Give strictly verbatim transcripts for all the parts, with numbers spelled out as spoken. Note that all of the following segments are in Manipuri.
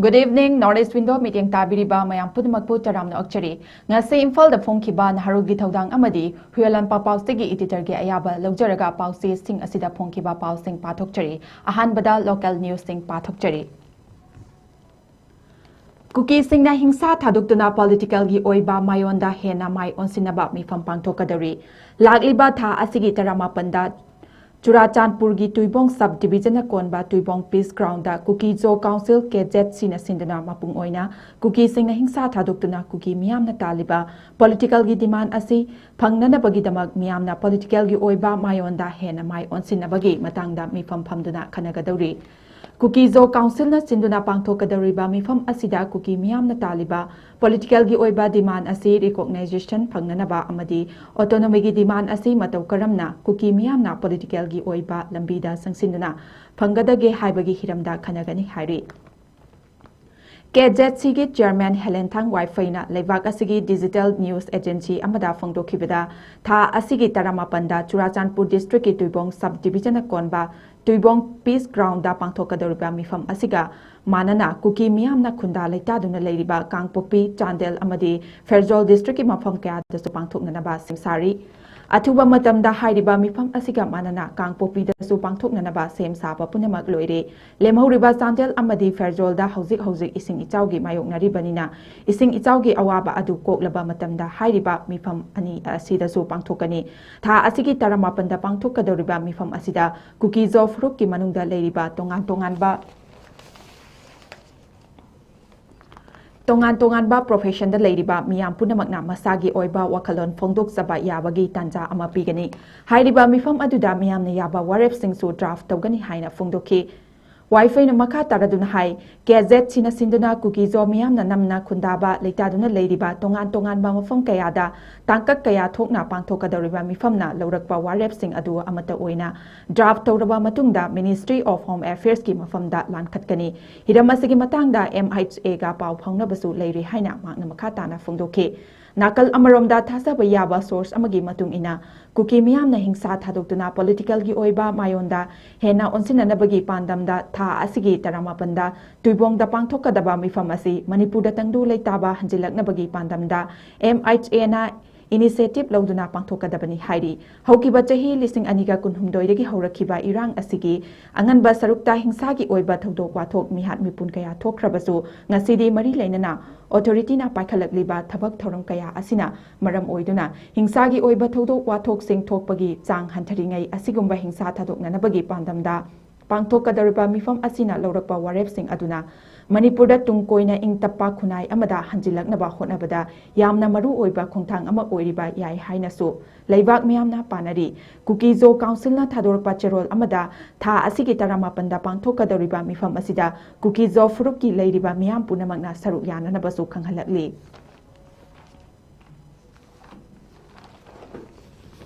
Good evening, North East Window ꯃꯤꯠꯌꯦꯡ ꯇꯥꯕꯤꯔꯤꯕ ꯃꯌꯥꯝ ꯄꯨꯝꯅꯃꯛꯄꯨ ꯇꯔꯥꯝꯅ ꯑꯣꯛꯆꯔꯤ꯫ ꯉꯁꯤ ꯏꯝꯐꯥꯜꯗ ꯐꯣꯡꯈꯤꯕ ꯅꯍꯥꯔꯣꯜꯒꯤ ꯊꯧꯗꯥꯡ ꯑꯃꯗꯤ ꯍꯨꯏꯌꯥꯂꯥꯟꯄꯥ ꯄꯥꯎꯆꯦꯒꯤ editorꯒꯤ ꯑꯌꯥꯕ ꯂꯧꯖꯔꯒ ꯄꯥꯎꯆꯦꯁꯤꯡ ꯑꯁꯤꯗ ꯐꯣꯡꯈꯤꯕ ꯄꯥꯎꯁꯤꯡ ꯄꯥꯊꯣꯛꯆꯔꯤ꯫ ꯑꯍꯥꯟꯕꯗ local newsꯁꯤꯡ ꯄꯥꯊꯣꯛꯆꯔꯤ꯫ ꯀꯨꯀꯤꯁꯤꯡꯅ ꯍꯤꯡꯁꯥ ꯊꯥꯗꯣꯛꯇꯨꯅ politicalꯒꯤ ꯑꯣꯏꯕ ꯃꯥꯏꯑꯣꯟꯗ ꯍꯦꯟꯅ ꯃꯥꯏ ꯑꯣꯟꯁꯤꯟꯅꯕ ꯃꯤꯐꯝ ꯄꯥꯡꯊꯣꯛꯀꯗꯧꯔꯤ꯫ ꯂꯥꯛꯂꯤꯕ ꯊꯥ ꯑꯁꯤꯒꯤ ꯇꯔꯥꯃꯥꯄꯟꯗ ꯆꯨꯔꯥꯆꯥꯟꯄꯨꯔꯒꯤ ꯇꯨꯏꯕꯣꯡ sub divisionꯅ ꯀꯣꯟꯕ ꯇꯨꯏꯕꯣꯡ Peace Groundꯗ ꯀꯨꯀꯤ ꯖꯣ Council, K Z Cꯅ ꯁꯤꯟꯗꯨꯅ ꯃꯄꯨꯡ ꯑꯣꯏꯅ ꯀꯨꯀꯤꯁꯤꯡꯅ ꯍꯤꯡꯁꯥ ꯊꯥꯗꯣꯛꯇꯨꯅ ꯀꯨꯀꯤ ꯃꯤꯌꯥꯝꯅ ꯇꯥꯜꯂꯤꯕ politicalꯒꯤ demand ꯑꯁꯤ ꯐꯪꯅꯅꯕꯒꯤꯗꯃꯛ ꯃꯤꯌꯥꯝꯅ politicalꯒꯤ ꯑꯣꯏꯕ ꯃꯥꯏꯑꯣꯟꯗ ꯍꯦꯟꯅ ꯃꯥꯏ ꯑꯣꯟꯁꯤꯟꯅꯕꯒꯤ ꯃꯇꯥꯡꯗ ꯃꯤꯐꯝ ꯐꯝꯗꯨꯅ ꯈꯟꯅꯒꯗꯧꯔꯤ꯫ ꯀꯨꯀꯤ ꯖꯣ Councilꯅ ꯁꯤꯟꯗꯨꯅ ꯄꯥꯡꯊꯣꯛꯀꯗꯧꯔꯤꯕ ꯃꯤꯐꯝ ꯑꯁꯤꯗ ꯀꯨꯀꯤ ꯃꯤꯌꯥꯝꯅ ꯇꯥꯜꯂꯤꯕ politicalꯒꯤ ꯑꯣꯏꯕ demand ꯑꯁꯤ recognition ꯐꯪꯅꯅꯕ ꯑꯃꯗꯤ autonomyꯒꯤ demand ꯑꯁꯤ ꯃꯇꯧ ꯀꯔꯝꯅ ꯀꯨꯀꯤ ꯃꯤꯌꯥꯝꯅ politicalꯒꯤ ꯑꯣꯏꯕ ꯂꯝꯕꯤꯗ ꯆꯪꯁꯤꯟꯗꯨꯅ ꯐꯪꯒꯗꯒꯦ ꯍꯥꯏꯕꯒꯤ ꯍꯤꯔꯝꯗ ꯈꯟꯅꯒꯅꯤ ꯍꯥꯏꯔꯤ꯫ K Z Cꯒꯤ chairman ꯍꯦꯂꯦꯟꯊꯥꯡ ꯋꯥꯏꯐꯩꯅ ꯂꯩꯕꯥꯛ ꯑꯁꯤꯒꯤ digital news agency ꯑꯃꯗ ꯐꯣꯡꯗꯣꯛꯈꯤꯕꯗ, ꯊꯥ ꯑꯁꯤꯒꯤ ꯇꯔꯥꯃꯥꯄꯟꯗ ꯆꯨꯔꯥꯆꯥꯟꯄꯨꯔ districtꯀꯤ ꯇꯨꯏꯕꯣꯡ sub divisionꯅ ꯀꯣꯟꯕ ꯇꯨꯏꯕꯣꯡ Peace Groundꯗ ꯄꯥꯡꯊꯣꯛꯀꯗꯧꯔꯤꯕ ꯃꯤꯐꯝ ꯑꯁꯤꯒ ꯃꯥꯟꯅꯅ ꯀꯨꯀꯤ ꯃꯤꯌꯥꯝꯅ ꯈꯨꯟꯗꯥ ꯂꯩꯇꯥꯗꯨꯅ ꯂꯩꯔꯤꯕ ꯀꯥꯡꯄꯣꯛꯄꯤ, ꯆꯥꯟꯗꯦꯜ ꯑꯃꯗꯤ ꯐꯦꯔꯖꯣꯜ districtꯀꯤ ꯃꯐꯝ ꯀꯌꯥꯗꯁꯨ ꯄꯥꯡꯊꯣꯛꯅꯅꯕ ꯁꯦꯝ ꯁꯥꯔꯤ꯫ ꯑꯊꯨꯕ ꯃꯇꯝꯗ ꯍꯥꯏꯔꯤꯕ ꯃꯤꯐꯝ ꯑꯁꯤꯒ ꯃꯥꯟꯅꯅ ꯀꯥꯡꯄꯣꯛꯄꯤꯗꯁꯨ ꯄꯥꯡꯊꯣꯛꯅꯅꯕ ꯁꯦꯝ ꯁꯥꯕ ꯄꯨꯝꯅꯃꯛ ꯂꯣꯏꯔꯦ꯫ ꯂꯦꯝꯍꯧꯔꯤꯕ ꯆꯥꯟꯗꯦꯜ ꯑꯃꯗꯤ ꯐꯦꯔꯖꯣꯜꯗ ꯍꯧꯖꯤꯛ ꯍꯧꯖꯤꯛ ꯏꯁꯤꯡ ꯏꯆꯥꯎꯒꯤ ꯃꯥꯌꯣꯛꯅꯔꯤꯕꯅꯤꯅ, ꯏꯁꯤꯡ ꯏꯆꯥꯎꯒꯤ ꯑꯋꯥꯕ ꯑꯗꯨ ꯀꯣꯛꯂꯕ ꯃꯇꯝꯗ ꯍꯥꯏꯔꯤꯕ ꯃꯤꯐꯝ ꯑꯅꯤ ꯑꯁꯤꯗꯁꯨ ꯄꯥꯡꯊꯣꯛꯀꯅꯤ꯫ ꯊꯥ ꯑꯁꯤꯒꯤ ꯇꯔꯥꯃꯥꯄꯟꯗ ꯄꯥꯡꯊꯣꯛꯀꯗꯧꯔꯤꯕ ꯃꯤꯐꯝ ꯑꯁꯤꯗ ꯀꯨꯀꯤ ꯖꯣ ꯐꯨꯔꯨꯞꯀꯤ ꯃꯅꯨꯡꯗ ꯂꯩꯔꯤꯕ ꯇꯣꯉꯥꯟ ꯇꯣꯉꯥꯟꯕ ꯇꯣꯉꯥꯟ ꯇꯣꯉꯥꯟꯕ professionꯗ ꯂꯩꯔꯤꯕ ꯃꯤꯌꯥꯝ ꯄꯨꯝꯅꯃꯛꯅ ꯃꯁꯥꯒꯤ ꯑꯣꯏꯕ ꯋꯥꯈꯜꯂꯣꯟ ꯐꯣꯡꯗꯣꯛꯆꯕ ꯌꯥꯕꯒꯤ ꯇꯥꯟꯖꯥ ꯑꯃ ꯄꯤꯒꯅꯤ꯫ ꯍꯥꯏꯔꯤꯕ ꯃꯤꯐꯝ ꯑꯗꯨꯗ ꯃꯤꯌꯥꯝꯅ ꯌꯥꯕ ꯋꯥꯔꯦꯞꯁꯤꯡꯁꯨ draft ꯇꯧꯒꯅꯤ ꯍꯥꯏꯅ ꯐꯣꯡꯗꯣꯛꯈꯤ꯫ ꯋꯥꯏꯐꯩꯅ ꯃꯈꯥ ꯇꯥꯔꯗꯨꯅ ꯍꯥꯏ, K Z Cꯅ ꯁꯤꯟꯗꯨꯅ ꯀꯨꯀꯤ ꯖꯣ ꯃꯤꯌꯥꯝꯅ ꯅꯝꯅ ꯈꯨꯟꯗꯥꯕ ꯂꯩꯇꯥꯗꯨꯅ ꯂꯩꯔꯤꯕ ꯇꯣꯉꯥꯟ ꯇꯣꯉꯥꯟꯕ ꯃꯐꯝ ꯀꯌꯥꯗ ꯇꯥꯡꯀꯛ ꯀꯌꯥ ꯊꯣꯛꯅ ꯄꯥꯡꯊꯣꯛꯀꯗꯧꯔꯤꯕ ꯃꯤꯐꯝꯅ ꯂꯧꯔꯛꯄ ꯋꯥꯔꯦꯞꯁꯤꯡ ꯑꯗꯨ ꯑꯃꯠꯇ ꯑꯣꯏꯅ draft ꯇꯧꯔꯕ ꯃꯇꯨꯡꯗ Ministry of Home Affairsꯀꯤ ꯃꯐꯝꯗ ꯂꯥꯟꯈꯠꯀꯅꯤ꯫ ꯍꯤꯔꯝ ꯑꯁꯤꯒꯤ ꯃꯇꯥꯡꯗ M H Aꯒ ꯄꯥꯎ ꯐꯥꯎꯅꯕꯁꯨ ꯂꯩꯔꯤ ꯍꯥꯏꯅ ꯃꯍꯥꯛꯅ ꯃꯈꯥ ꯇꯥꯅ ꯐꯣꯡꯗꯣꯛꯈꯤ꯫ ꯅꯥꯀꯜ ꯑꯃꯔꯣꯝꯗ ꯊꯥꯖꯕ ꯌꯥꯕ source ꯑꯃꯒꯤ ꯃꯇꯨꯡ ꯏꯟꯅ, ꯀꯨꯀꯤ ꯃꯤꯌꯥꯝꯅ ꯍꯤꯡꯁꯥ ꯊꯥꯗꯣꯛꯇꯨꯅ politicalꯒꯤ ꯑꯣꯏꯕ ꯃꯥꯌꯣꯟꯗ ꯍꯦꯟꯅ ꯑꯣꯟꯁꯤꯟꯅꯅꯕꯒꯤ ꯄꯥꯟꯗꯝꯗ ꯊꯥ ꯊꯥ ꯑꯁꯤꯒꯤ ꯇꯔꯥꯃꯥꯄꯟꯗ ꯇꯨꯏꯕꯣꯡꯗ ꯄꯥꯡꯊꯣꯛꯀꯗꯕ ꯃꯤꯐꯝ ꯑꯁꯤ ꯃꯅꯤꯄꯨꯔꯗ ꯇꯪꯗꯨ ꯂꯩꯇꯥꯕ ꯍꯟꯖꯤꯜꯂꯛꯅꯕꯒꯤ ꯄꯥꯟꯗꯝꯗ ꯑꯦꯝ ꯑꯩꯆ ꯑꯦꯅ initiative ꯂꯧꯗꯨꯅ ꯄꯥꯡꯊꯣꯛꯀꯗꯕꯅꯤ ꯍꯥꯏꯔꯤ꯫ ꯍꯧꯈꯤꯕ ꯆꯍꯤ ꯂꯤꯁꯤꯡ ꯑꯅꯤꯒ ꯀꯨꯟꯍꯨꯝꯗꯣꯏꯗꯒꯤ ꯍꯧꯔꯛꯈꯤꯕ ꯏꯔꯥꯡ ꯑꯁꯤꯒꯤ ꯑꯉꯟꯕ ꯁꯔꯨꯛꯇ ꯍꯤꯡꯁꯥꯒꯤ ꯑꯣꯏꯕ ꯊꯧꯗꯣꯛ ꯋꯥꯊꯣꯛ ꯃꯤꯍꯥꯠ ꯃꯤꯄꯨꯟ ꯀꯌꯥ ꯊꯣꯛꯈ꯭ꯔꯕꯁꯨ, ꯉꯁꯤꯗꯤ ꯃꯔꯤ ꯂꯩꯅꯅ ꯑꯣꯊꯣꯔꯤꯇꯤꯅ ꯄꯥꯏꯈꯠꯂꯛꯂꯤꯕ ꯊꯕꯛ ꯊꯧꯔꯝ ꯀꯌꯥ ꯑꯁꯤꯅ ꯃꯔꯝ ꯑꯣꯏꯗꯨꯅ ꯍꯤꯡꯁꯥꯒꯤ ꯑꯣꯏꯕ ꯊꯧꯗꯣꯛ ꯋꯥꯊꯣꯛꯁꯤꯡ ꯊꯣꯛꯄꯒꯤ ꯆꯥꯡ ꯍꯟꯊꯔꯤꯉꯩ ꯑꯁꯤꯒꯨꯝꯕ ꯍꯤꯡꯁꯥ ꯊꯥꯗꯣꯛꯅꯅꯕꯒꯤ ꯄꯥꯟꯗꯝꯗ ꯄꯥꯡꯊꯣꯛꯀꯗꯧꯔꯤꯕ ꯃꯤꯐꯝ ꯑꯁꯤꯅ ꯂꯧꯔꯛꯄ ꯋꯥꯔꯦꯞꯁꯤꯡ ꯑꯗꯨꯅ ꯃꯅꯤꯄꯨꯔꯗ ꯇꯨꯡ ꯀꯣꯏꯅ ꯏꯪ ꯇꯞꯄ ꯈꯨꯟꯅꯥꯏ ꯑꯃꯗ ꯍꯟꯖꯤꯜꯂꯛꯅꯕ ꯍꯣꯠꯅꯕꯗ ꯌꯥꯝꯅ ꯃꯔꯨ ꯑꯣꯏꯕ ꯈꯣꯡꯊꯥꯡ ꯑꯃ ꯑꯣꯏꯔꯤꯕ ꯌꯥꯏ ꯍꯥꯏꯅꯁꯨ ꯂꯩꯕꯥꯛ ꯃꯤꯌꯥꯝꯅ ꯄꯥꯅꯔꯤ꯫ ꯀꯨꯀꯤ-ꯖꯣ ꯀꯥꯎꯟꯁꯤꯜꯅ ꯊꯥꯗꯣꯔꯛꯄ ꯆꯦꯔꯣꯜ ꯑꯃꯗ ꯊꯥ ꯑꯁꯤꯒꯤ ꯇꯔꯥꯃꯥꯄꯟꯗ ꯄꯥꯡꯊꯣꯛꯀꯗꯧꯔꯤꯕ ꯃꯤꯐꯝ ꯑꯁꯤꯗ ꯀꯨꯀꯤ-ꯖꯣ ꯐꯨꯔꯨꯞꯀꯤ ꯂꯩꯔꯤꯕ ꯃꯤꯌꯥꯝ ꯄꯨꯝꯅꯃꯛꯅ ꯁꯔꯨꯛ ꯌꯥꯅꯅꯕꯁꯨ ꯈꯪꯍꯜꯂꯛꯂꯤ꯫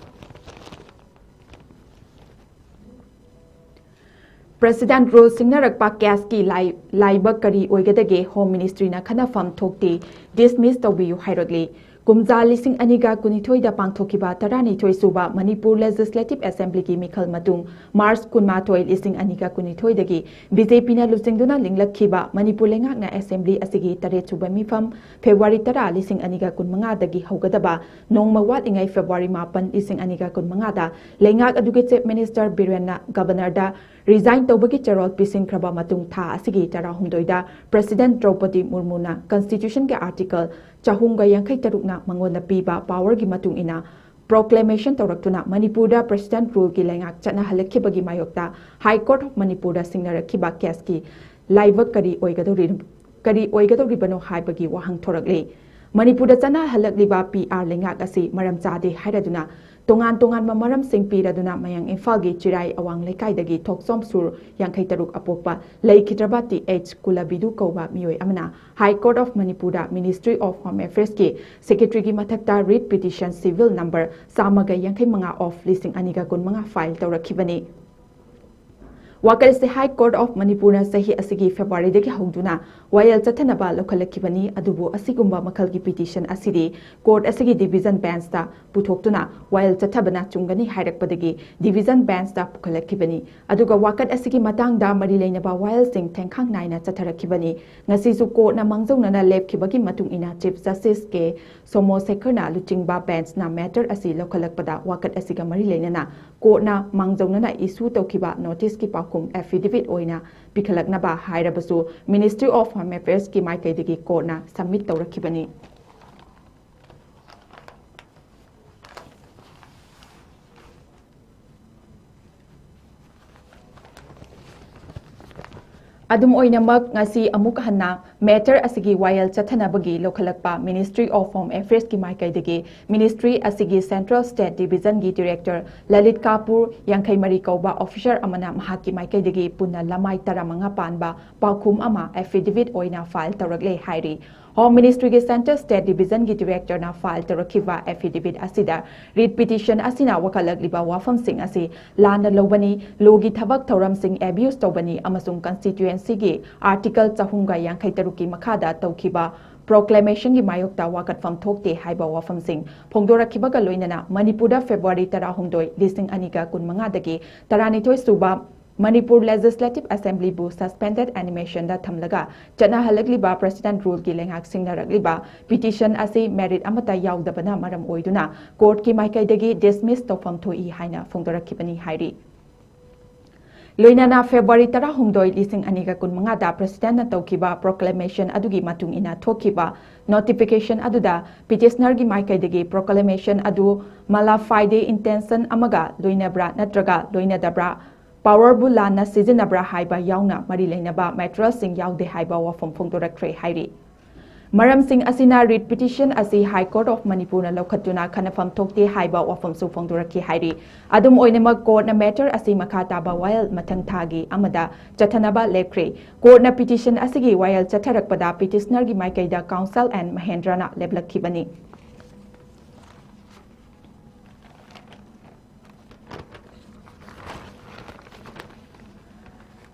President Rule ꯁꯤꯡꯅꯔꯛꯄ ꯀꯦꯁꯀꯤ ꯂꯥꯏ-, ꯂꯥꯏꯕꯛ ꯀꯔꯤ ꯑꯣꯏꯒꯗꯒꯦ? Home Ministryꯅ ꯈꯟꯅꯐꯝ ꯊꯣꯛꯇꯦ, dismiss ꯇꯧꯕꯤꯌꯨ ꯍꯥꯏꯔꯛꯂꯤ꯫ ꯀꯨꯝꯖꯥ ꯂꯤꯁꯤꯡ ꯑꯅꯤꯒ ꯀꯨꯟꯅꯤꯊꯣꯏꯗ ꯄꯥꯡꯊꯣꯛꯈꯤꯕ ꯇꯔꯥꯅꯤꯊꯣꯏ ꯁꯨꯕ ꯃꯅꯤꯄꯨꯔ Legislative Assemblyꯒꯤ ꯃꯤꯈꯜ ꯃꯇꯨꯡ March ꯀꯨꯟꯃꯥꯊꯣꯏ, ꯂꯤꯁꯤꯡ ꯑꯅꯤꯒ ꯀꯨꯟꯅꯤꯊꯣꯏꯗꯒꯤ BJPꯅ ꯂꯨꯆꯤꯡꯗꯨꯅ ꯂꯤꯡꯂꯛꯈꯤꯕ ꯃꯅꯤꯄꯨꯔ ꯂꯩꯉꯥꯛꯅ Assembly ꯑꯁꯤꯒꯤ ꯇꯔꯦꯠ ꯁꯨꯕ ꯃꯤꯐꯝ February ꯇꯔꯥ, ꯂꯤꯁꯤꯡ ꯑꯅꯤꯒ ꯀꯨꯟꯃꯉꯥꯗꯒꯤ ꯍꯧꯒꯗꯕ ꯅꯣꯡꯃ ꯋꯥꯠꯂꯤꯉꯩ February ꯃꯥꯄꯟ, ꯂꯤꯁꯤꯡ ꯑꯅꯤꯒ ꯀꯨꯟꯃꯉꯥꯗ ꯂꯩꯉꯥꯛ ꯑꯗꯨꯒꯤ Chief Minister ꯕꯤꯔꯦꯟꯅ Governorꯗ resign ꯇꯧꯕꯒꯤ ꯆꯦꯔꯣꯜ ꯄꯤꯁꯤꯟꯈ꯭ꯔꯕ ꯃꯇꯨꯡ ꯊꯥ ꯑꯁꯤꯒꯤ ꯇꯔꯥꯍꯨꯝꯗꯣꯏꯗ President ꯗ꯭ꯔꯧꯄꯗꯤ ꯃꯨꯔꯃꯨꯅ Constitutionꯒꯤ Article ꯆꯍꯨꯝꯒ ꯌꯥꯡꯈꯩ ꯇꯔꯨꯛꯅ ꯃꯉꯣꯟꯗ ꯄꯤꯕ powerꯒꯤ ꯃꯇꯨꯡ ꯏꯟꯅ proclamation ꯇꯧꯔꯛꯇꯨꯅ ꯃꯅꯤꯄꯨꯔꯗ President Ruleꯒꯤ ꯂꯩꯉꯥꯛ ꯆꯠꯅꯍꯜꯂꯛꯈꯤꯕꯒꯤ ꯃꯥꯌꯣꯛꯇ High Court of ꯃꯅꯤꯄꯨꯔꯗ ꯁꯤꯡꯅꯔꯛꯈꯤꯕ ꯀꯦꯁꯀꯤ ꯂꯥꯏꯕꯛ ꯀꯔꯤ ꯑꯣꯏꯒꯗꯧꯔꯤ-, ꯀꯔꯤ ꯑꯣꯏꯒꯗꯧꯔꯤꯕꯅꯣ ꯍꯥꯏꯕꯒꯤ ꯋꯥꯍꯪ ꯊꯣꯔꯛꯂꯤ꯫ ꯃꯅꯤꯄꯨꯔꯗ ꯆꯠꯅꯍꯜꯂꯛꯂꯤꯕ PR ꯂꯩꯉꯥꯛ ꯑꯁꯤ ꯃꯔꯝ ꯆꯥꯗꯦ ꯍꯥꯏꯔꯗꯨꯅ ꯇꯣꯉꯥꯟ ꯇꯣꯉꯥꯟꯕ ꯃꯔꯝꯁꯤꯡ ꯄꯤꯔꯗꯨꯅ ꯃꯌꯥꯡ ꯏꯝꯐꯥꯜꯒꯤ ꯆꯤꯔꯥꯏ ꯑꯋꯥꯡ ꯂꯩꯀꯥꯏꯗꯒꯤ ꯊꯣꯛꯆꯣꯝ ꯁꯨꯔ ꯌꯥꯡꯈꯩ ꯇꯔꯨꯛ ꯑꯄꯣꯛꯄ ꯂꯩꯈꯤꯗ꯭ꯔꯕ ꯇꯤ ꯑꯩꯆ ꯀꯨꯂꯕꯤꯗꯨ ꯀꯧꯕ ꯃꯤꯑꯣꯏ ꯑꯃꯅ High Court of ꯃꯅꯤꯄꯨꯔꯗ Ministry of Home Affairsꯀꯤ Secretaryꯒꯤ ꯃꯊꯛꯇ writ petition civil number ꯆꯥꯝꯃꯒ ꯌꯥꯡꯈꯩ ꯃꯉꯥ of ꯂꯤꯁꯤꯡ ꯑꯅꯤꯒ ꯀꯨꯟꯃꯉꯥ file ꯇꯧꯔꯛꯈꯤꯕꯅꯤ꯫ ꯋꯥꯀꯠ ꯑꯁꯤ High Court of Manipurꯅ ꯆꯍꯤ ꯑꯁꯤꯒꯤ Februaryꯗꯒꯤ ꯍꯧꯗꯨꯅ ꯋꯥꯌꯦꯜ ꯆꯠꯊꯅꯕ ꯂꯧꯈꯠꯂꯛꯈꯤꯕꯅꯤ꯫ ꯑꯗꯨꯕꯨ ꯑꯁꯤꯒꯨꯝꯕ ꯃꯈꯜꯒꯤ petition ꯑꯁꯤꯗꯤ court ꯑꯁꯤꯒꯤ division benchꯇ ꯄꯨꯊꯣꯛꯇꯨꯅ ꯋꯥꯌꯦꯜ ꯆꯠꯊꯕꯅ ꯆꯨꯝꯒꯅꯤ ꯍꯥꯏꯔꯛꯄꯗꯒꯤ division benchꯇ ꯄꯨꯈꯠꯂꯛꯈꯤꯕꯅꯤ꯫ ꯑꯗꯨꯒ ꯋꯥꯀꯠ ꯑꯁꯤꯒꯤ ꯃꯇꯥꯡꯗ ꯃꯔꯤ ꯂꯩꯅꯕ ꯋꯥꯌꯦꯜꯁꯤꯡ ꯊꯦꯡꯈꯥꯡ ꯅꯥꯏꯅ ꯆꯠꯊꯔꯛꯈꯤꯕꯅꯤ꯫ ꯉꯁꯤꯁꯨ courtꯅ ꯃꯥꯡꯖꯧꯅꯅ ꯂꯦꯞꯈꯤꯕꯒꯤ ꯃꯇꯨꯡ ꯏꯟꯅ Chief Justice ꯀꯦ ꯁꯣꯃꯣꯁꯦꯈꯔꯅ ꯂꯨꯆꯤꯡꯕ benchꯅ matter ꯑꯁꯤ ꯂꯧꯈꯠꯂꯛꯄꯗ ꯋꯥꯀꯠ ꯑꯁꯤꯒ ꯃꯔꯤ ꯂꯩꯅꯅ courtꯅ ꯃꯥꯡꯖꯧꯅꯅ issue ꯇꯧꯈꯤꯕ noticeꯀꯤ ꯄꯥꯎꯈꯨꯝ affidavit ꯑꯣꯏꯅ ꯄꯤꯈꯠꯂꯛꯅꯕ ꯍꯥꯏꯔꯕꯁꯨ Ministry of Home Affairsꯀꯤ ꯃꯥꯏꯀꯩꯗꯒꯤ courtꯅ submit ꯇꯧꯔꯛꯈꯤꯕꯅꯤ꯫ ꯑꯗꯨꯝ ꯑꯣꯏꯅꯃꯛ, ꯉꯁꯤ ꯑꯃꯨꯛ ꯍꯟꯅ matter ꯑꯁꯤꯒꯤ ꯋꯥꯌꯦꯜ ꯆꯠꯊꯅꯕꯒꯤ ꯂꯧꯈꯠꯂꯛꯄ Ministry of Home Affairsꯀꯤ ꯃꯥꯏꯀꯩꯗꯒꯤ ministry ꯑꯁꯤꯒꯤ Central State Divisionꯒꯤ Director Lalit Kapoor ꯌꯥꯡꯈꯩ ꯃꯔꯤ ꯀꯧꯕ officer ꯑꯃꯅ ꯃꯍꯥꯛꯀꯤ ꯃꯥꯏꯀꯩꯗꯒꯤ ꯄꯨꯟꯅ ꯂꯃꯥꯏ ꯇꯔꯥꯃꯉꯥ ꯄꯥꯟꯕ ꯄꯥꯎꯈꯨꯝ ꯑꯃ affidavit ꯑꯣꯏꯅ file ꯇꯧꯔꯛꯂꯦ ꯍꯥꯏꯔꯤ꯫ Home Ministryꯒꯤ Central State Divisionꯒꯤ Directorꯅ file ꯇꯧꯔꯛꯈꯤꯕ affidavit ꯑꯁꯤꯗ writ petition ꯑꯁꯤꯅ ꯋꯥꯀꯠꯂꯛꯂꯤꯕ ꯋꯥꯐꯝꯁꯤꯡ ꯑꯁꯤ ꯂꯥꯟꯅ ꯂꯧꯕꯅꯤ, lawꯒꯤ ꯊꯕꯛ ꯊꯧꯔꯝꯁꯤꯡ abuse ꯇꯧꯕꯅꯤ ꯑꯃꯁꯨꯡ constituencyꯒꯤ Article ꯆꯍꯨꯝꯒ ꯌꯥꯡꯈꯩ ꯇꯔꯨꯛꯀꯤ ꯃꯈꯥꯗ ꯇꯧꯈꯤꯕ proclamationꯒꯤ ꯃꯥꯌꯣꯛꯇ ꯋꯥꯀꯠꯐꯝ ꯊꯣꯛꯇꯦ ꯍꯥꯏꯕ ꯋꯥꯐꯝꯁꯤꯡ ꯐꯣꯡꯗꯣꯔꯛꯈꯤꯕꯒ ꯂꯣꯏꯅꯅ ꯃꯅꯤꯄꯨꯔꯗ February ꯇꯔꯥꯍꯨꯝꯗꯣꯏ, ꯂꯤꯁꯤꯡ ꯑꯅꯤꯒ ꯀꯨꯟꯃꯉꯥꯗꯒꯤ ꯇꯔꯥꯅꯤꯊꯣꯏ ꯁꯨꯕ ꯃꯅꯤꯄꯨꯔ Legislative Assemblyꯕꯨ suspended animationꯗ ꯊꯝꯂꯒ ꯆꯠꯅꯍꯜꯂꯛꯂꯤꯕ President Ruleꯒꯤ ꯂꯩꯉꯥꯛ ꯁꯤꯡꯅꯔꯛꯂꯤꯕ petition ꯑꯁꯤ merit ꯑꯃꯠꯇ ꯌꯥꯎꯗꯕꯅ ꯃꯔꯝ ꯑꯣꯏꯗꯨꯅ courtꯀꯤ ꯃꯥꯏꯀꯩꯗꯒꯤ dismiss ꯇꯧꯐꯝ ꯊꯣꯛꯏ ꯍꯥꯏꯅ ꯐꯣꯡꯗꯣꯔꯛꯈꯤꯕꯅꯤ ꯍꯥꯏꯔꯤ꯫ ꯂꯣꯏꯅꯅ February ꯇꯔꯥꯍꯨꯝꯗꯣꯏ, ꯂꯤꯁꯤꯡ ꯑꯅꯤꯒ ꯀꯨꯟꯃꯉꯥꯗ Presidentꯅ ꯇꯧꯈꯤꯕ proclamationꯑꯗꯨꯒꯤ ꯃꯇꯨꯡ ꯏꯟꯅ ꯊꯣꯛꯈꯤꯕ notification ꯑꯗꯨꯗ petitionerꯒꯤ ꯃꯥꯏꯀꯩꯗꯒꯤ proclamation ꯑꯗꯨ mala fide intention ꯑꯃꯒ ꯂꯣꯏꯅꯕ꯭ꯔꯥ ꯅꯠꯇ꯭ꯔꯒ ꯂꯣꯏꯅꯗꯕ꯭ꯔꯥ, powerꯕꯨ ꯂꯥꯟꯅ ꯁꯤꯖꯤꯟꯅꯕ꯭ꯔꯥ ꯍꯥꯏꯕ ꯌꯥꯎꯅ ꯃꯔꯤ ꯂꯩꯅꯕ materialꯁꯤꯡ ꯌꯥꯎꯗꯦ ꯍꯥꯏꯕ ꯋꯥꯐꯝ ꯐꯣꯡꯗꯣꯔꯛꯈ꯭ꯔꯦ ꯍꯥꯏꯔꯤ꯫ ꯃꯔꯝꯁꯤꯡ ꯑꯁꯤꯅ writ petition ꯑꯁꯤ High Court of Manipurꯅ ꯂꯧꯈꯠꯇꯨꯅ ꯈꯟꯅꯐꯝ ꯊꯣꯛꯇꯦ ꯍꯥꯏꯕ ꯋꯥꯐꯝꯁꯨ ꯐꯣꯡꯗꯣꯔꯛꯈꯤ ꯍꯥꯏꯔꯤ꯫ ꯑꯗꯨꯝ ꯑꯣꯏꯅꯃꯛ, courtꯅ matter ꯑꯁꯤ ꯃꯈꯥ ꯇꯥꯕ ꯋꯥꯌꯦꯜ ꯃꯊꯪ ꯊꯥꯒꯤ ꯑꯃꯗ ꯆꯠꯊꯅꯕ ꯂꯦꯞꯈ꯭ꯔꯦ꯫ Courtꯅ petition ꯑꯁꯤꯒꯤ ꯋꯥꯌꯦꯜ ꯆꯠꯊꯔꯛꯄꯗ petitionerꯒꯤ ꯃꯥꯏꯀꯩꯗ Counsel N Mahendraꯅ ꯂꯦꯞꯂꯛꯈꯤꯕꯅꯤ꯫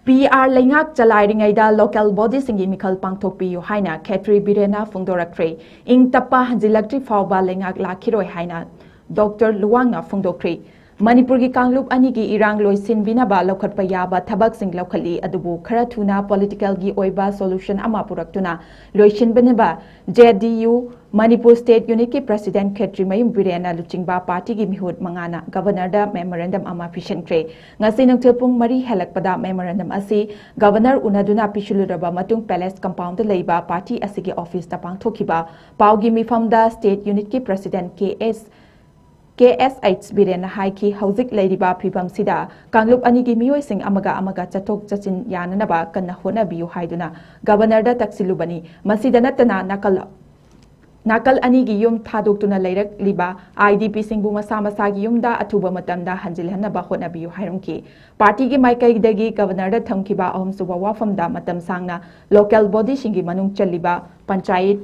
ꯄꯤ ꯑꯥꯔ ꯂꯩꯉꯥꯛ ꯆꯂꯥꯏꯔꯤꯉꯩꯗ ꯂꯣꯀꯦꯜ ꯕꯣꯗꯤꯁꯤꯡꯒꯤ ꯃꯤꯈꯜ ꯄꯥꯡꯊꯣꯛꯄꯤꯌꯨ ꯍꯥꯏꯅ ꯈꯦꯇ꯭ꯔꯤ ꯕꯤꯔꯦꯟꯅ ꯐꯣꯡꯗꯣꯔꯛꯈ꯭ꯔꯦ꯫ ꯏꯪ ꯇꯞꯄ ꯍꯟꯖꯤꯜꯂꯛꯇ꯭ꯔꯤ ꯐꯥꯎꯕ ꯂꯩꯉꯥꯛ ꯂꯥꯛꯈꯤꯔꯣꯏ ꯍꯥꯏꯅ ꯗꯣꯛꯇꯔ ꯂꯨꯋꯥꯡꯅ ꯐꯣꯡꯗꯣꯛꯈ꯭ꯔꯦ꯫ ꯃꯅꯤꯄꯨꯔꯒꯤ ꯀꯥꯡꯂꯨꯞ ꯑꯅꯤꯒꯤ ꯏꯔꯥꯡ ꯂꯣꯏꯁꯤꯟꯕꯤꯅꯕ ꯂꯧꯈꯠꯄ ꯌꯥꯕ ꯊꯕꯛꯁꯤꯡ ꯂꯧꯈꯠꯂꯤ, ꯑꯗꯨꯕꯨ ꯈꯔ ꯊꯨꯅ ꯄꯣꯂꯤꯇꯤꯀꯦꯜꯒꯤ ꯑꯣꯏꯕ ꯁꯣꯂꯨꯁꯟ ꯑꯃ ꯄꯨꯔꯛꯇꯨꯅ ꯂꯣꯏꯁꯤꯟꯕꯤꯅꯕ ꯖꯦ ꯗꯤ ꯌꯨ ꯃꯅꯤꯄꯨꯔ ꯁ꯭ꯇꯦꯠ ꯌꯨꯅꯤꯠꯀꯤ ꯄ꯭ꯔꯁꯤꯗꯦꯟꯠ ꯈꯦꯇ꯭ꯔꯤꯃꯌꯨꯝ ꯕꯤꯔꯦꯟꯅ ꯂꯨꯆꯤꯡꯕ ꯄꯥꯔꯇꯤꯒꯤ ꯃꯤꯍꯨꯠ ꯃꯉꯥꯅ ꯒꯕꯔꯅꯔꯗ ꯃꯦꯃꯣꯔꯦꯟꯗꯝ ꯑꯃ ꯄꯤꯁꯤꯟꯈ꯭ꯔꯦ꯫ ꯉꯁꯤ ꯅꯨꯡꯊꯤꯜ ꯄꯨꯡ ꯃꯔꯤ ꯍꯦꯜꯂꯛꯄꯗ ꯃꯦꯃꯣꯔꯦꯟꯗꯝ ꯑꯁꯤ ꯒꯕꯔꯅꯔ ꯎꯅꯗꯨꯅ ꯄꯤꯁꯤꯜꯂꯨꯔꯕ ꯃꯇꯨꯡ ꯄꯦꯂꯦꯁ ꯀꯝꯄꯥꯎꯟꯗ ꯂꯩꯕ ꯄꯥꯔꯇꯤ ꯑꯁꯤꯒꯤ ꯑꯣꯐꯤꯁꯇ ꯄꯥꯡꯊꯣꯛꯈꯤꯕ ꯄꯥꯎꯒꯤ ꯃꯤꯐꯝꯗ ꯁ꯭ꯇꯦꯠ ꯌꯨꯅꯤꯠꯀꯤ ꯄ꯭ꯔꯁꯤꯗꯦꯟꯠ ꯀꯦ ꯑꯦꯁ, ꯀꯦ ꯑꯦꯁ ꯑꯩꯆ ꯕꯤꯔꯦꯟꯅ ꯍꯥꯏꯈꯤ, ꯍꯧꯖꯤꯛ ꯂꯩꯔꯤꯕ ꯐꯤꯕꯝꯁꯤꯗ ꯀꯥꯡꯂꯨꯞ ꯑꯅꯤꯒꯤ ꯃꯤꯑꯣꯏꯁꯤꯡ ꯑꯃꯒ ꯑꯃꯒ ꯆꯠꯊꯣꯛ ꯆꯠꯁꯤꯟ ꯌꯥꯅꯅꯕ ꯀꯟꯅ ꯍꯣꯠꯅꯕꯤꯌꯨ ꯍꯥꯏꯗꯨꯅ ꯒꯕꯔꯅꯔꯗ ꯇꯛꯁꯤꯜꯂꯨꯕꯅꯤ꯫ ꯃꯁꯤꯗ ꯅꯠꯇꯅ ꯅꯥꯀꯜ ꯅꯥꯀꯜ ꯑꯅꯤꯒꯤ ꯌꯨꯝ ꯊꯥꯗꯣꯛꯇꯨꯅ ꯂꯩꯔꯛꯂꯤꯕ ꯑꯥꯏ ꯗꯤ ꯄꯤꯁꯤꯡꯕꯨ ꯃꯁꯥ ꯃꯁꯥꯒꯤ ꯌꯨꯝꯗ ꯑꯊꯨꯕ ꯃꯇꯝꯗ ꯍꯟꯖꯤꯜꯍꯟꯅꯕ ꯍꯣꯠꯅꯕꯤꯌꯨ ꯍꯥꯏꯔꯝꯈꯤ꯫ ꯄꯥꯔꯇꯤꯒꯤ ꯃꯥꯏꯀꯩꯗꯒꯤ ꯒꯕꯔꯅꯔꯗ ꯊꯝꯈꯤꯕ ꯑꯍꯨꯝꯁꯨꯕ ꯋꯥꯐꯝꯗ ꯃꯇꯝ ꯁꯥꯡꯅ ꯂꯣꯀꯦꯜ ꯕꯣꯗꯤꯁꯤꯡꯒꯤ ꯃꯅꯨꯡ ꯆꯜꯂꯤꯕ ꯄꯟꯆꯥꯌꯠ,